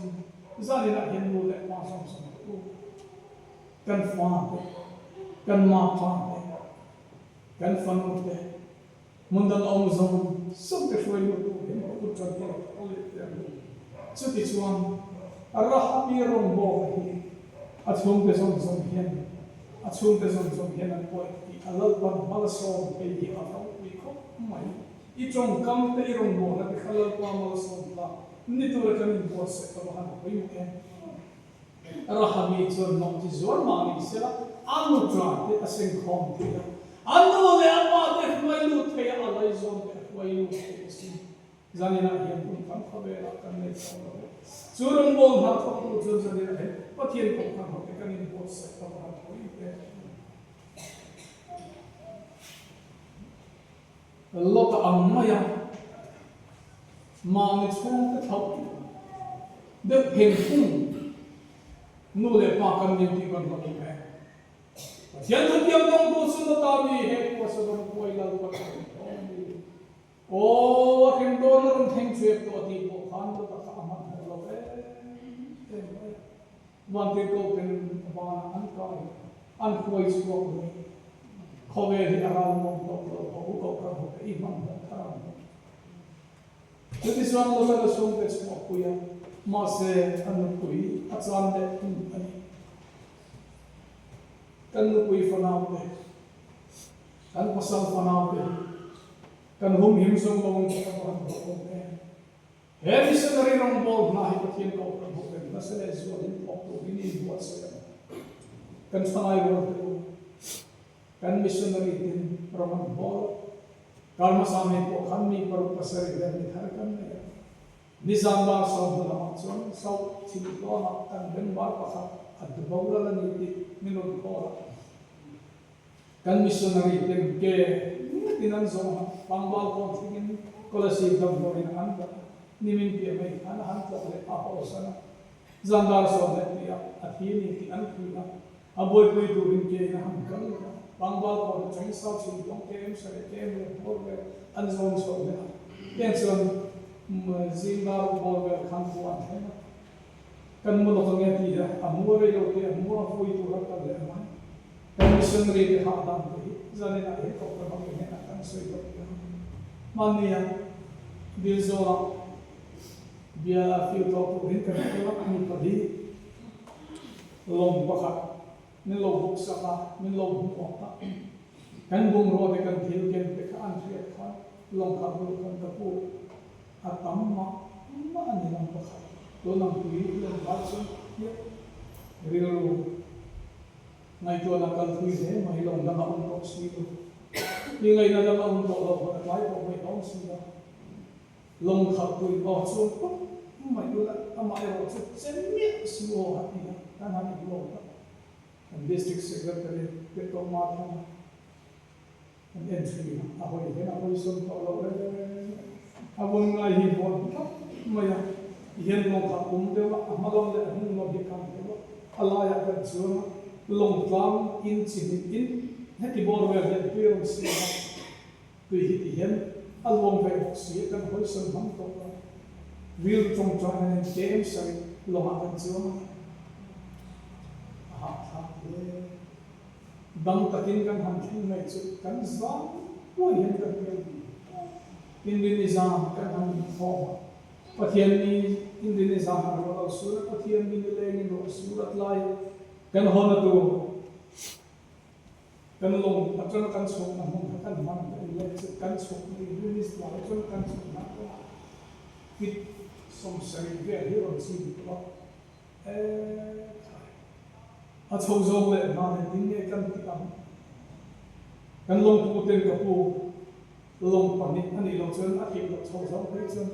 Zaninah hian nu leh pa zawng zawng te u, kan fa te, kan mapa te, kan fanu te, Hmun dang a awm zawng zawng te hruai lut tur hian ka kut tan hi a let ve ang. Chutichuan, Rahabi rawngbawla hi a chhungte zawng zawng hian a chhungte zawng zawng hian an pawi tih a Lalpan malsawm thei hi a ropui khawp mai. I tawngkam te i rawngbawlna te kha Lalpa malsawm tlak ni tura kan inbuatsaih ka va han pawimawh em. Rahabi chuan mawh chi zuar mah ni sela, a nutra te a sengkhawm thei a, a nu leh a pa te hruai lut thei a, a laizawn te a hruai lut thei a sin. Zaninah hian hun tam khawvelah kan nei tawh lo e. Chu rawngbâwl hna thawktu chuan zaninah hian Pathian kohhran hote kan inbuatsaih a va han pawih ve. Lawta ang mai a, mahni chhungte thlauh deuh pheng phung nu leh pa kan nim tih kan hla duh e. Pathian thutiam dawngtu chu Lawta mi he khua Sodom khuai Lalpa ka ring dawn ni. Aw, a hrem dawn a rawn thleng chep tawh tih pawh khan Lawta kha a hmanhmawh lo em em mai a. Vantirhkoh ten vanah an kai, an hruai chhuak mai. Khawvel hi a ral nuam tawh lo, a u koh ka hmu te i hmanhmawh thar ang hmu. Chutichuan Lota ka chhungte chhuah pui a, mahse a nupui a chan leh thung a ni. Kan nupui fanau te, kan pasal fanau te hi kan humhim zawng lo ang tih a va han hlauhawm em. He missionary rawngbâwl hna hi Pathian kohhran ho ten nasa leh zualin thawk turin i inbuatsaih ang. Kan thalai rual te u, kan missionary ten rawng an bawl a, kar hmasa mai pawh khan mi paruk pasarih vel mi thar kan nei a. Nizan dar 20 lamah chuan South Chhimtluangah kan member pakhat a boral a ni tih min rawn call a. Kan missionary ten ke ngetin an zawng a, Pangbal kawn thlengin Kolasib damdawiin an dah a, nimin piah mai khan a han tlawh leh a haw san a, zan dar 12 ah a thi a ni tih an hrilh a, a buaipui turin ke in a han kal leh a, Pangbal kawn atangin South Chhimtuang KM sarih KM leh hmawr vel an zawn chhuak leh a, tiang chuan zing dar bawr vel khan khua an thleng a. Kan mu lawk ange ti a, a mu rei lo te, a mu a vui tur a kal leh a ngai. Kan missionary te hah dan te hi zaninah hian kohhran ho te hnenah kan sawi lawk teh ang. Hmannia Dilzawlah bia field tlawh turin kan kal a, mi pali lawng pakhat min lo buk sak a, min lo hmu awk a. Kan bungrua te kan thil ken te kha an hriat khan lawng kha bul khan ka pu A tam mah mah a ni lang pakhat. Tun ang pui lan lai chuan hian rilru ngaihtuahna kal thui hle mai lawng dang a awm tawh si lo. I ngaihna dang a awm tawh loh hun a tlai pawh mai dawn si lo. Lawng khalh pui aw chuan pawp mai ula amah erawh chu che miah si aw a ti a, kan han inlawm ta. Kan District Secretary te tawh mah thang a. An en thin a, a hawi hian a hawi sawn tawh lo reng reng. A vawn ngai hi vawn tlat mai a, ti hian lawng kha a pum deuh a, a hma lam leh a hnung lam hi a kang deuh a, a laiah kan chuang a, lawng tlang in chi hnih in heti bawr vel hian tui a rawn siam a, tui hi ti hian a luang ve bawk si a, kan hawi sawn hmang tawh lo. Rilru tawngtaina nen tlem sarih lawngah kan chuang a, a hahthlak hle. Dang takin kan han thleng mai chu kan zam puai hian kan hmel bik. Inrini zam kan han inkhawm a, Pathian ni Inrini zam a ruah lo sur a, Pathian ni nilengin ruah a sur a tlai a, kan hawna tur kan lawng atanga kan chhukna hmun kha kan hman ta in leh chu kan chhukna Inrini tlai atanga kan chhukna kawngah fit 70 vel hi rawn chim tawh a. Ekhai. A chho zawng leh hna nen ding nge kan ti ang. Kan lawngpu ten ka pu lawng pahnih a nih loh chuan a theih loh chho zawng phei chuan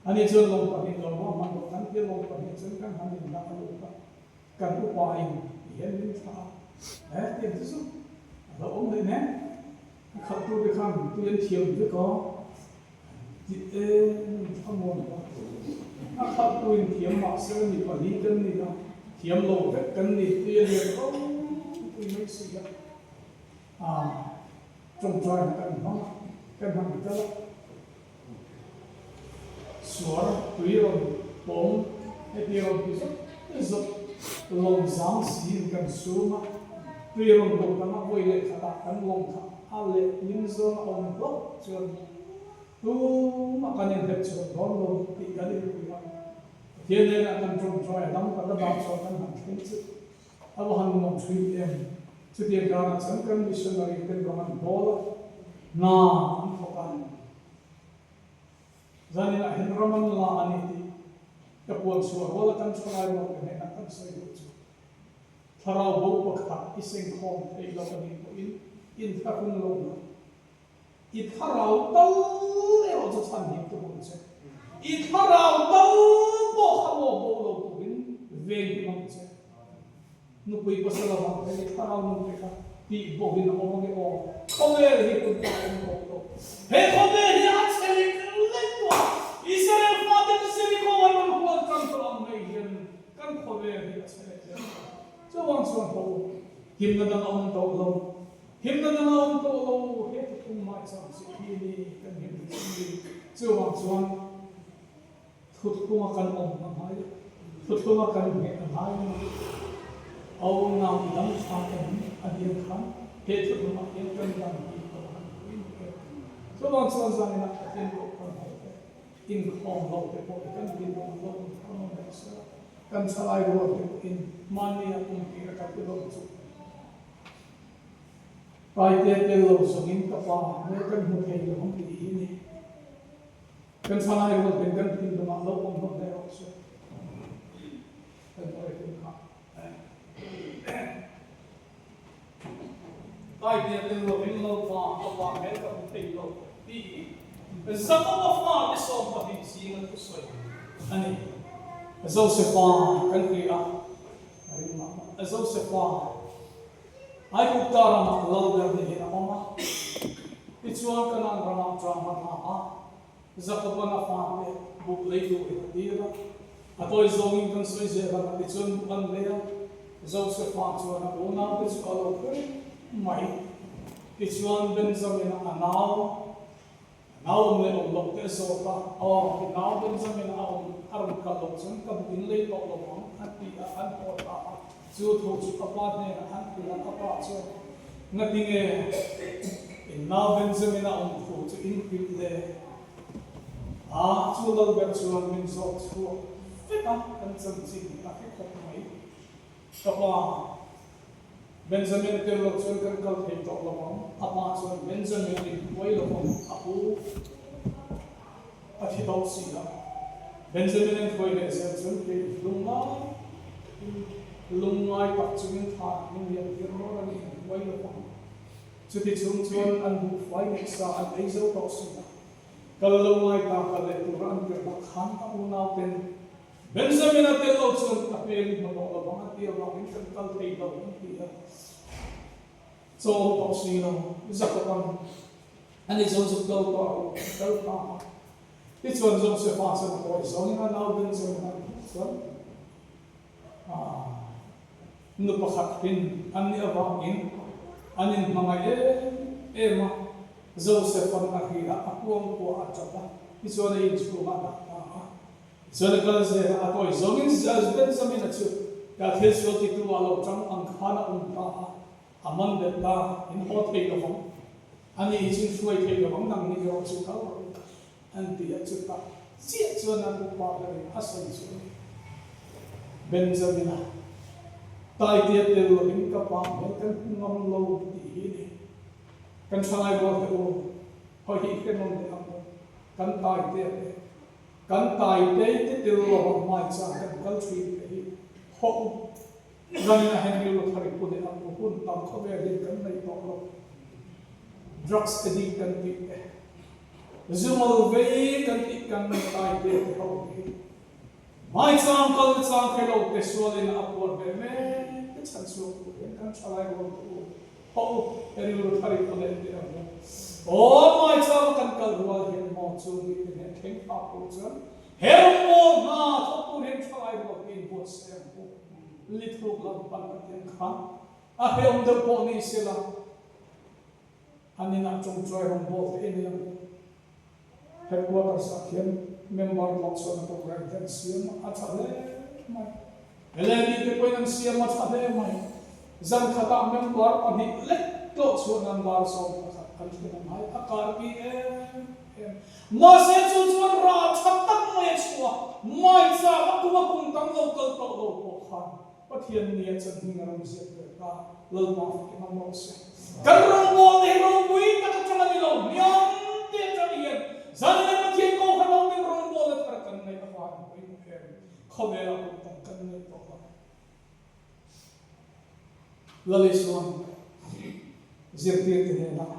ani chuan lawng pahnih lo maw hman loh kan tia lawng pahnih chuan kan han in dah a lut a kan upa in ti hian min thlah a he tiang chu chu a lo awm leh nen a khalh tu te khan tui an thiam vek aw ti em thlamuan ta. A khalhtu in thiam mah se mi pali kan ni a, thiam lo vek kan ni tui a lian ro pui mai si a. Aa tawngtaina kan hmang a, kan han kal a. Suar tui rawn pawng heti rawn ti zawt zawt lawng zang siin kan sum a, tui rawn bo tang a vawi leh khatah kan lawng kha a leh ling zawng a awm hlauh chuan tumah kan inhlet chhuah dawn lo tih kan inpui a. Pathian hnenah kan tawngtai a dang tak a dah chuan kan han thleng chu a va han nuam thin em. Chutiang karah chuan kan missionary ten ram an bawl a, hna an thawk a. Zaninah hian ram an la a ni tih ka puan chhuah rual a kan thalai rual te hnenah kan sawi duh chu. Thlarau bo pakhat i sengkhawm theih lo a nih pawhin inthlahrung lo la. I thlarau tal erawh chu chhan him tum ang che. I thlarau tal pawh kha maw bo lo turin veng him ang che. Nupui pasal avang hian i thlarau nun te kha tih bawhin a awm ange aw. Khawvel hi hun tak awm tawh lo. He khawvel hi a chhe lek lek tawh a, Israel fate chu Jericho an rawn hual tan tawh ang mai hian kan khawvel hi a chhe lek lek tawh a. Chuvang chuan ho himna dang a awm tawh lo. Himna dang a awm tawh lo. He thuthlung maichang chi hi ni kan him thei chin ni. Chuvang chuan. Thuthlunga kan awm a ngai a, thuthlunga kan ngheh a ngai a ni. Au nau i dam tha em a diam khan he thuthlungah hian kan dam tih ka va han pui ni em. Chuvang chuan zaninah Pathian pawh kan ho te, inkhawm lo te pawh i kan thinlung lo inkhawm a mai se la, kan thalai rual te pawhin mahnia kum tir a ka ti lo chu. Taitea tel lo zawngin ka pa hmel kan hmu thei lo ang tih hi ni. Kan thalai rual ten kan thinlungah lo awm hlawm hle rawh se. Kan awih hun kha. Taitea tel lovin Lalpa ka pa hmel ka hmu thei lo tih hi Jakoba fate 12 zinga thusawi a ni. Josefa kan ti a, a ring mah mah. Josefa Aigupta ramah Lalber niin a awm a, tichuan Kanaan ramah ṭang a hna a, Jakoban a fate buk lei turin a tir a. A tawi zawngin kan sawi zel ang a, tichuan buk an lei a, Josefa chuan a unaute chu a lo pui mai. Tichuan Benjamina a nau, a nau awm leh awm loh te a zawt a, Aw, i nau Benjamina a awm, a rawn kal loh chuan ka buk in lei tawh lo ang, a ti a, an haw ta a. Chu thu chu ka pa hnenah an hrilh a, ka pa chuan, Ngatinge in nau Benjamina awm thu chu in hrilh le? A, chu Lalber chuan min zawt chhuak vek a, kan chanchin a hre khawp mai. Ka pa, Benjamin tel lo chuan kan kal thei tawh lo ang. A pa chuan Benjamin in hruai lo ang, a pu a thi tawh si a. Benjamin in hruai leh zel chuan kei lungngai lungngai tak chungin thah min lian tir dawn a ni, in hruai lo ang. Chuti chung chuan an buhfai leh sa an ei zo tawh si a. Kal lo ngai ta kal leh tura an tirhna khan a unauten Benjamin-a tel lo chuan ka hmel i hmu tawh lo vang a ti avangin kan kal thei lo an ti a. Chaw tawh si lo, Jakob-a'n a ni chuan zuk kal tawh a ruh a kal ta a. Tichuan Josefa chuan a kawi zawngin a nau Benjamin-a hmuh chuan nu pakhat hin an nih avangin an inhmangaih em em a. Joseph-a'n a hri a, a kuangkuah a tap a, tichuan a inchhungah a dah ta a. Chuan a kal zel a, a kawi zawngin Benjamin-a chu ka thil sual titu ah lo tang ang khan a awm ta a, a man bet ta, in haw thei lo vang, a ni hi chu in hruai thei lo vang, nang ni erawh chu kal rawh u, an ti a, chutah chiah chuan an upa berin a sawi chu a ni. Benjamin-a, Taitea tel lovin ka pa hmel kan hmu ngam lo tih hi a ni. Kan thalai rual te u, hawi hi i hre nawn leh ang u, kan Taitea te, Kan taitei te tel lo a hmai chang kan kal thin te hi hawh u. Zanin a Henry Luthari pu leh a pu hun tam khawvel hian kan nei tawh lo. Drugs addict kan tih te, zumal vei kan tih kan taitei te ho hi hmai chang kal na chang hre lo te sualin a puar ve mek te chhan chhuak tur hian kan thalai rual te u hawh u Henry Luthari pu leh te ang u. Aw hmai chang a kan kal rual hian maw chu mi te hneh thleng phak tur chuan. He rawngbawl hna thawk tur hian thalai rual te in buatsaih ang u. Lithuk lam pan ka ti ang kha a hrehawm deuh pawh ni sela an inah tawngtai rawngbawl te i nei ang u. Headquarters ah khian member tlawh chhuahna program te an siam a, a tha hle mai. LAD te pawhin an siam a tha hle mai. Zan khatah member pahnih lek tlawh chhuah nan dar 11 kan thlen ang hai a karpi em em. Mahse chu chuan rah tha tak mai a chhuah a, mai chak a kum a kum tam lo kal tawh lo pawh khan Pathian nia chan hming a rawn ziak ve ta, Lalpa fakin awm rawh se. Kan rawngbawlna hi ropui tak atang a ni lo, hniam te atang hian zanleh Pathian kohhran awmin rawngbawlna thar kan neih avangin pawimawh em, khawvelah pawh tam kan neih tawh lo. Lal Isuan zirtirte hnenah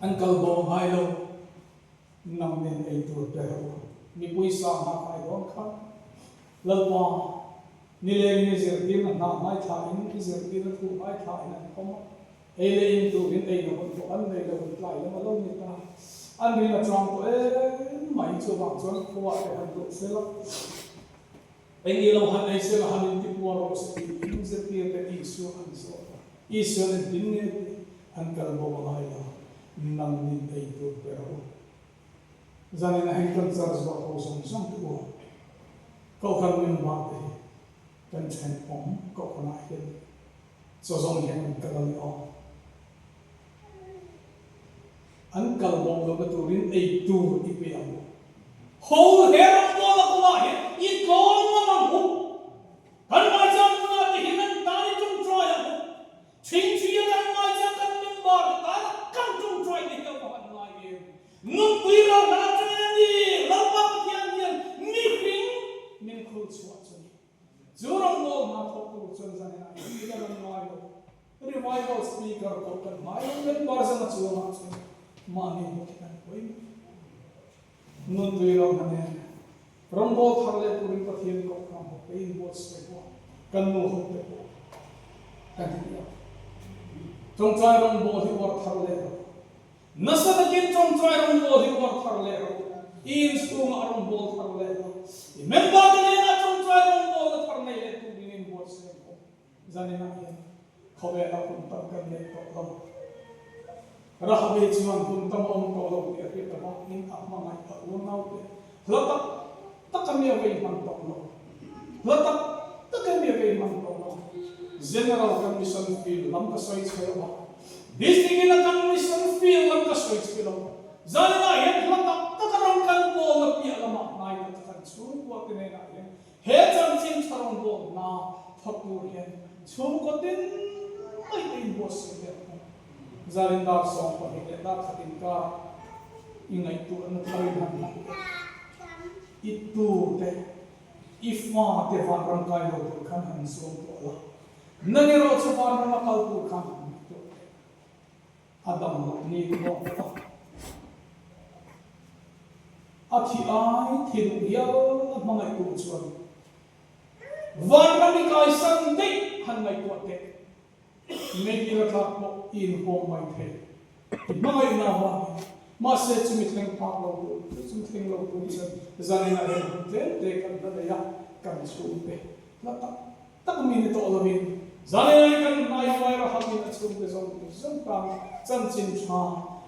an kal bo ngai lo. Nang nen ei tur pe rawh u. Mipui sa hma kai dawn kha. Lalpa, nilengin i zirtirna hna ngaithla in, i zirtirna thu ngaithla in an awm a. Ei leh in turin ei lo hun pawh an nei lo, tlai lam a lo ni ta. An rin a chang tawh em mai, chuvang chuan khua te han duh sela, eng i lo han ei sela han intipuar rawh se tiin zirtirte Isua an zawt a. Isua engtin nge tih an kal bo a ngai lo, nang nin ei tur pe rawh u. Zanin a hei kan char zuah ho zawng zawng te u, Kohhran member te hi kan thenawm Kohhranah hian chaw zawng hian an kal a ni aw. An kal bo lohna turin ei tur i pe ang u. Ho he rawngbawl a kawngah hian i tlawm ngam ang u. Kan ngaihchang hunah te hian an tan i tawngtai ang u. Chhingchhia kan ngaihchang kan member te tana kan tawngtai te hi a va han ngai em. Nunpui ro hna atangin a ni, Lalpa Pathian hian mihring min khur chhuah chu a ni. Chu rawngbâwl hna thawk tur chuan zaninah hian mi la rawn ngai lo. Revival speaker pawh kan hmai lo, member zanga chuangah chuan mahni bawk hi kan pawimawh. Nunpui ro hna nen rawngbâwl thar leh turin Pathian kohhran ho te inbuatsawi pawh kan nu ho te pawh kan ti a. Tawngtai rawngbâwl hi uar thar leh rawh. Nasa takin tawngtai rawngbâwl hi uar thar leh rawh. I inchhungah rawngbâwl thar leh rawh. I member te hnenah tawngtai rawngbâwlna thar nei leh turin inbuatsawi ang aw. Zaninah hian khawvela hun tam kan nei tawh lo. Rahabi chuan hun tam a awm tawh lo tih a hriat avangin a hmangaih a unaute hla tak tak a mi a vei hman tawh lo. Hla tak tak a mi a vei hman tawh lo. General kan mission field lam ka sawi chhe lo a, District in a kan mission field lam ka sawi chhe lo. Zaninah hian hla tak tak a rawn kal pawl a piah lamah hnai tak kan chhungkua te hnenah hian He chanchin tha rawngbawlna thawk tur hian chhungkaw tin mai te inbuatsaih leh ang u. Zalin dar 12 leh dar khat inkar i ngaihtuahna tharin han hmang teh. I tu te, i fa te vanram kai lo tur khan han zuam tawh la. Nang erawh chu vanrama kal tur khan han ngaihtuah teh. A dam loh ni ruak a. A thi ai thi duh hial a hmangaih tur chuan vanram i kaisan daih han ngaihtuah teh. Meitira tlak pawh i inhuam mai thei. I hmangaihna avangin. Mahse chumi thleng phak lo tur chu chumi thleng lo tur chuan zaninah hian hun tlem te kan la nei a, kan chhungte hla tak tak mi ni tawh lovin zaninah kan hnai huai rahamin a chhungte zawng zawng tan chanchin tha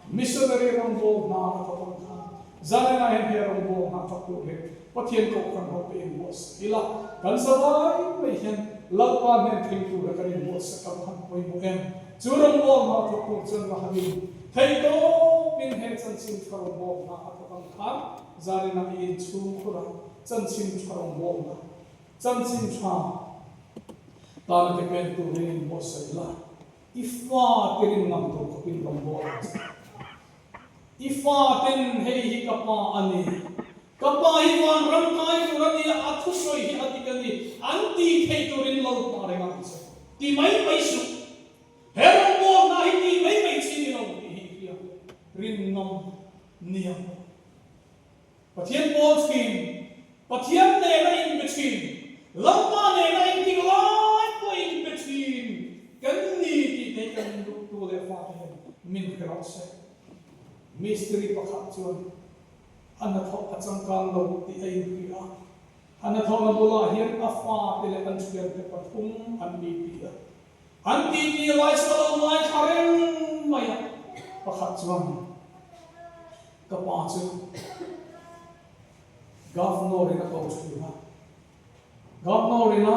missionary rawngbâwl hna a thawk ang khan zaninah hian he rawngbâwl hna thawk tur hi Pathian kohhran ho te inbuatsak ila kan zavai mai hian Lalpa hnen thleng tura kan inbuatsak a va han pawimawh em? Chu rawngbâwl hna thawk tur chuan rahamin theihtawpin he chanchin tha rawngbâwl hna a thawk ang khan zaninah i inchhungkhur a chanchin tha rawngbâwl hna Chanchin tha tana ke pen turin in buatsaih la, i fa te rin ngam tur khawpin rawn bawl ang che. I fa ten hei hi ka pa a ni, ka pa hi vanram kai tur a ni a, a thusawi hi a dik a ni, an ti thei turin Lalpa reng ang che. Ti mai mai suh. He rawngbawlna hi ti mai mai chi ni lo tih hi i hria. Rin ngam nia. Pathian pawl thin, Pathian nena inpe thin, Lalpa nena engtik lai pawh inpe thin kan ni tih te hi kan duhtu leh fate hian min hre rawh se. Mistiri pakhat chuan. A hnathawh a changkang lo tih a inhria a. A hnathawhna bulah hian a fate leh an thiante pathum an ni ti a. An titi lai chu a lo ngaithla reng mai a. Pakhat chuan ka pa chu Governor in a ko thin a. Governor in a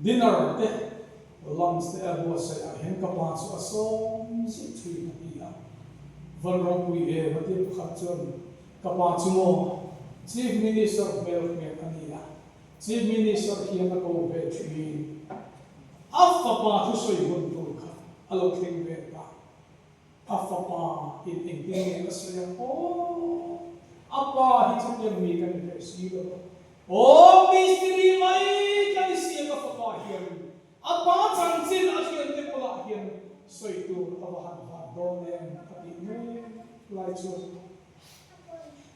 dinner te lunch te a buatsaih ah hian ka pa chu a sawm zih thin a ti a. Van ropui em a ti pakhat chuan ka pa chu maw Chief Minister hmel hmel a ni a. Chief Minister hian a ko ve thin. A fapa thusawi hun tur kha a lo thleng ve ta. A fapa in engtin nge a sawi ang aw? A pa hi chutiang mi ka ni ve si lo a. Aw mistiri mai ka ni si a ka fapa hian a pa chanchin a thiante bulah hian sawi tur a va han van dawn em a tih mek lai chuan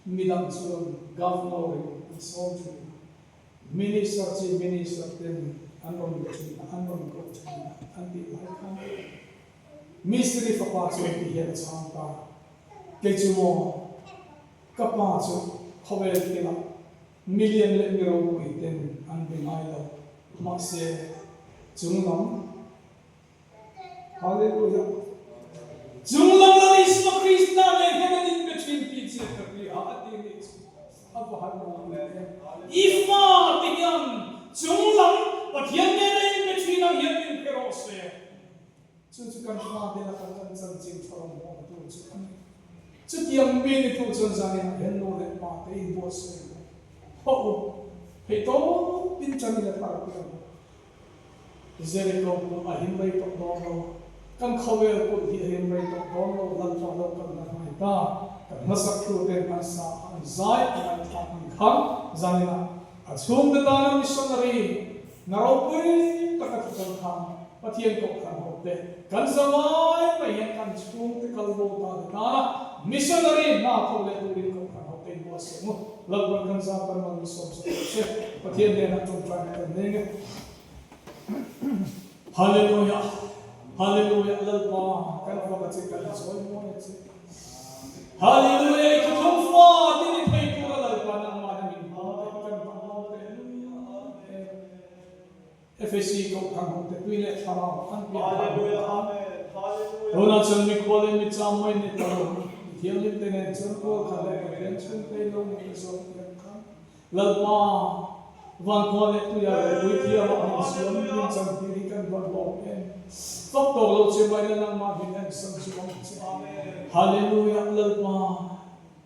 midang chuan Governor in an sawm thin a. Minister chi Minister ten an rawn be thin a, an rawn koh thin a an tih lai khan Mistiri fapa chuan ti hian a chhang ta, Kei chu maw, ka pa chu khawvel thilah milian leh mi ropui ten an be ngai lo, mahse chung lam, Hallelujah, chung lam Lal Isua Krista nen hian an inbe thin tih chiah ka hria a ti nih chu a va han ropui em. I fa te hian chung lam Pathian nena inbe thin ang hian min hre rawh se. Chu chu kan fate lakah kan chanchin tha rawn hmuh tur chu a ni. Chutiang mi ni tu chuan zaninah hian nu leh pa te inbuatsaih ang u. Hawh u, theih tawpin tan ila thar pui ang u. Jericho pawh a him rei tawh dawn lo. Kan khawvel pawh hi a him rei tawh dawn lo. Lalpa lo kan la hnai ta. Kan hmasak thu ten an sa a, an zai a ngaihthlak ang khan zaninah a chhungte tana missionary Na ropui taka thu kal khan Pathian kohhran ho te kan zawai mai hian kan chhungte kal bo ta te tana missionary hna thawk leh turin kohhran ho te in buatsaih mu. Lalpan kan zar tan mal min sawm sak rawh se. Pathian hnenah tawngtaina kan nei nge. Hallelujah Hallelujah Lalpa kan fak a che kan chawi mawi a che. Hallelujah i thuthung fa ti ni thei tura Lalpa nangmah hi min hmang teh kan hmang lo teh lul em. FAC kohhran ho te tui leh thlarau an pian thar hnu khan tunah chuan mikhua leh micham mai ni ta lo mi thianghlim te nen chuan kual khat leh Pathian chhungte in lo ni ta zawk tiang khan Lalpa vankhua leh tuia leh puithiamah min siam min chantir hi kan van lawm em. Fak tawk lo che mai la nangmah min en san chu ang che. Hallelujah Lalpa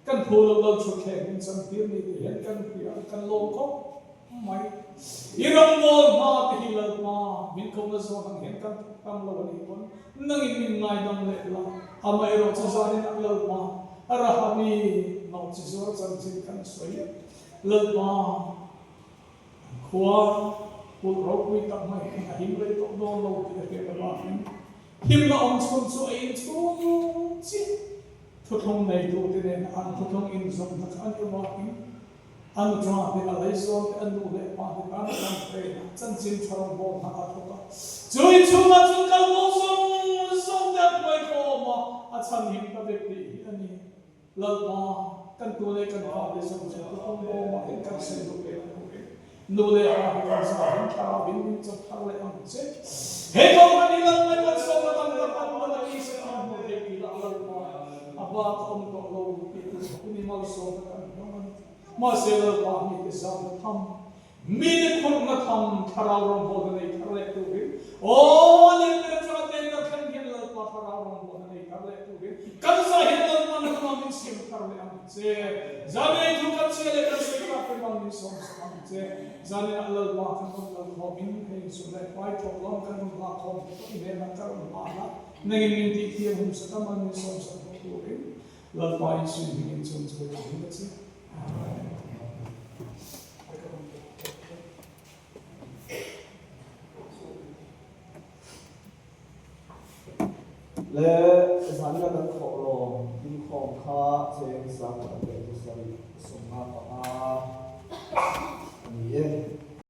kan phu lo lal thutthleng min chantir ni te hian kan hria kan lawm khawp mai. I rawngbawl hma te hi Lalpa min kohna zawn ang hian kan thawk tam lo a nih pawn nangin min ngaidam leh la. Amaherawh chu zaninah Lalpa Rahami nawhchi zuar chanchin kan sawi. Lalpa an khua kulh ropui tak mai hi a him rei tawh dawn lo tih a hriat avangin himna awm chhun chu a inchhung chiah thuthlung neitute nen an thuthlung inzawmna kha an avangin an nuṭa te, a laizawn te, a nu leh pa te tan a kan hrehna chanchin tha rawngbawlna a thawk a. Chu inchhungah chuan kalbo zawng zawng te a hnuai khawm a, a chhanhim ta vek tih hi a ni. Lalpa, kan tu leh kan fa te zawng chu ka pawm bawm ah hian kan sawi duh ve ang u e. Nu leh pa hi kan zah hin thlarau in min chawp thar leh ang che. He kohhran hi Lalpa in malsawmna tam tak an hman a ni se kan hmuh theih tih lah Lalpa a bak a awm tawh lo tih tu khawpin i malsawmna kan hmang a ni. Mahse Lalpa mite zahna tham Mite khurhna tham thlarau rawngbawlna nei thar leh turin aw a lem ber atanga tenda thleng hian Lalpa thlarau rawngbawlna nei thar leh turin kan zah hian Lalpa nangmah min siam thar leh ang che. Zanei thu kan chhia leh kan sawi tak te mang min sawm sak ang che. Zaninah Lalpa kan rawn kal khawm in hei insum leh pai thawk lawm kan rawn lak khawm te pawh i hnenah ka rawn hlan a, nangin min tih thiam hum sak a man min sawm sak bawk turin Lalpa insum hmingin chung chu ka hlim a che. Le zan la kan thawh lawm inkhawm kha cheng 1725.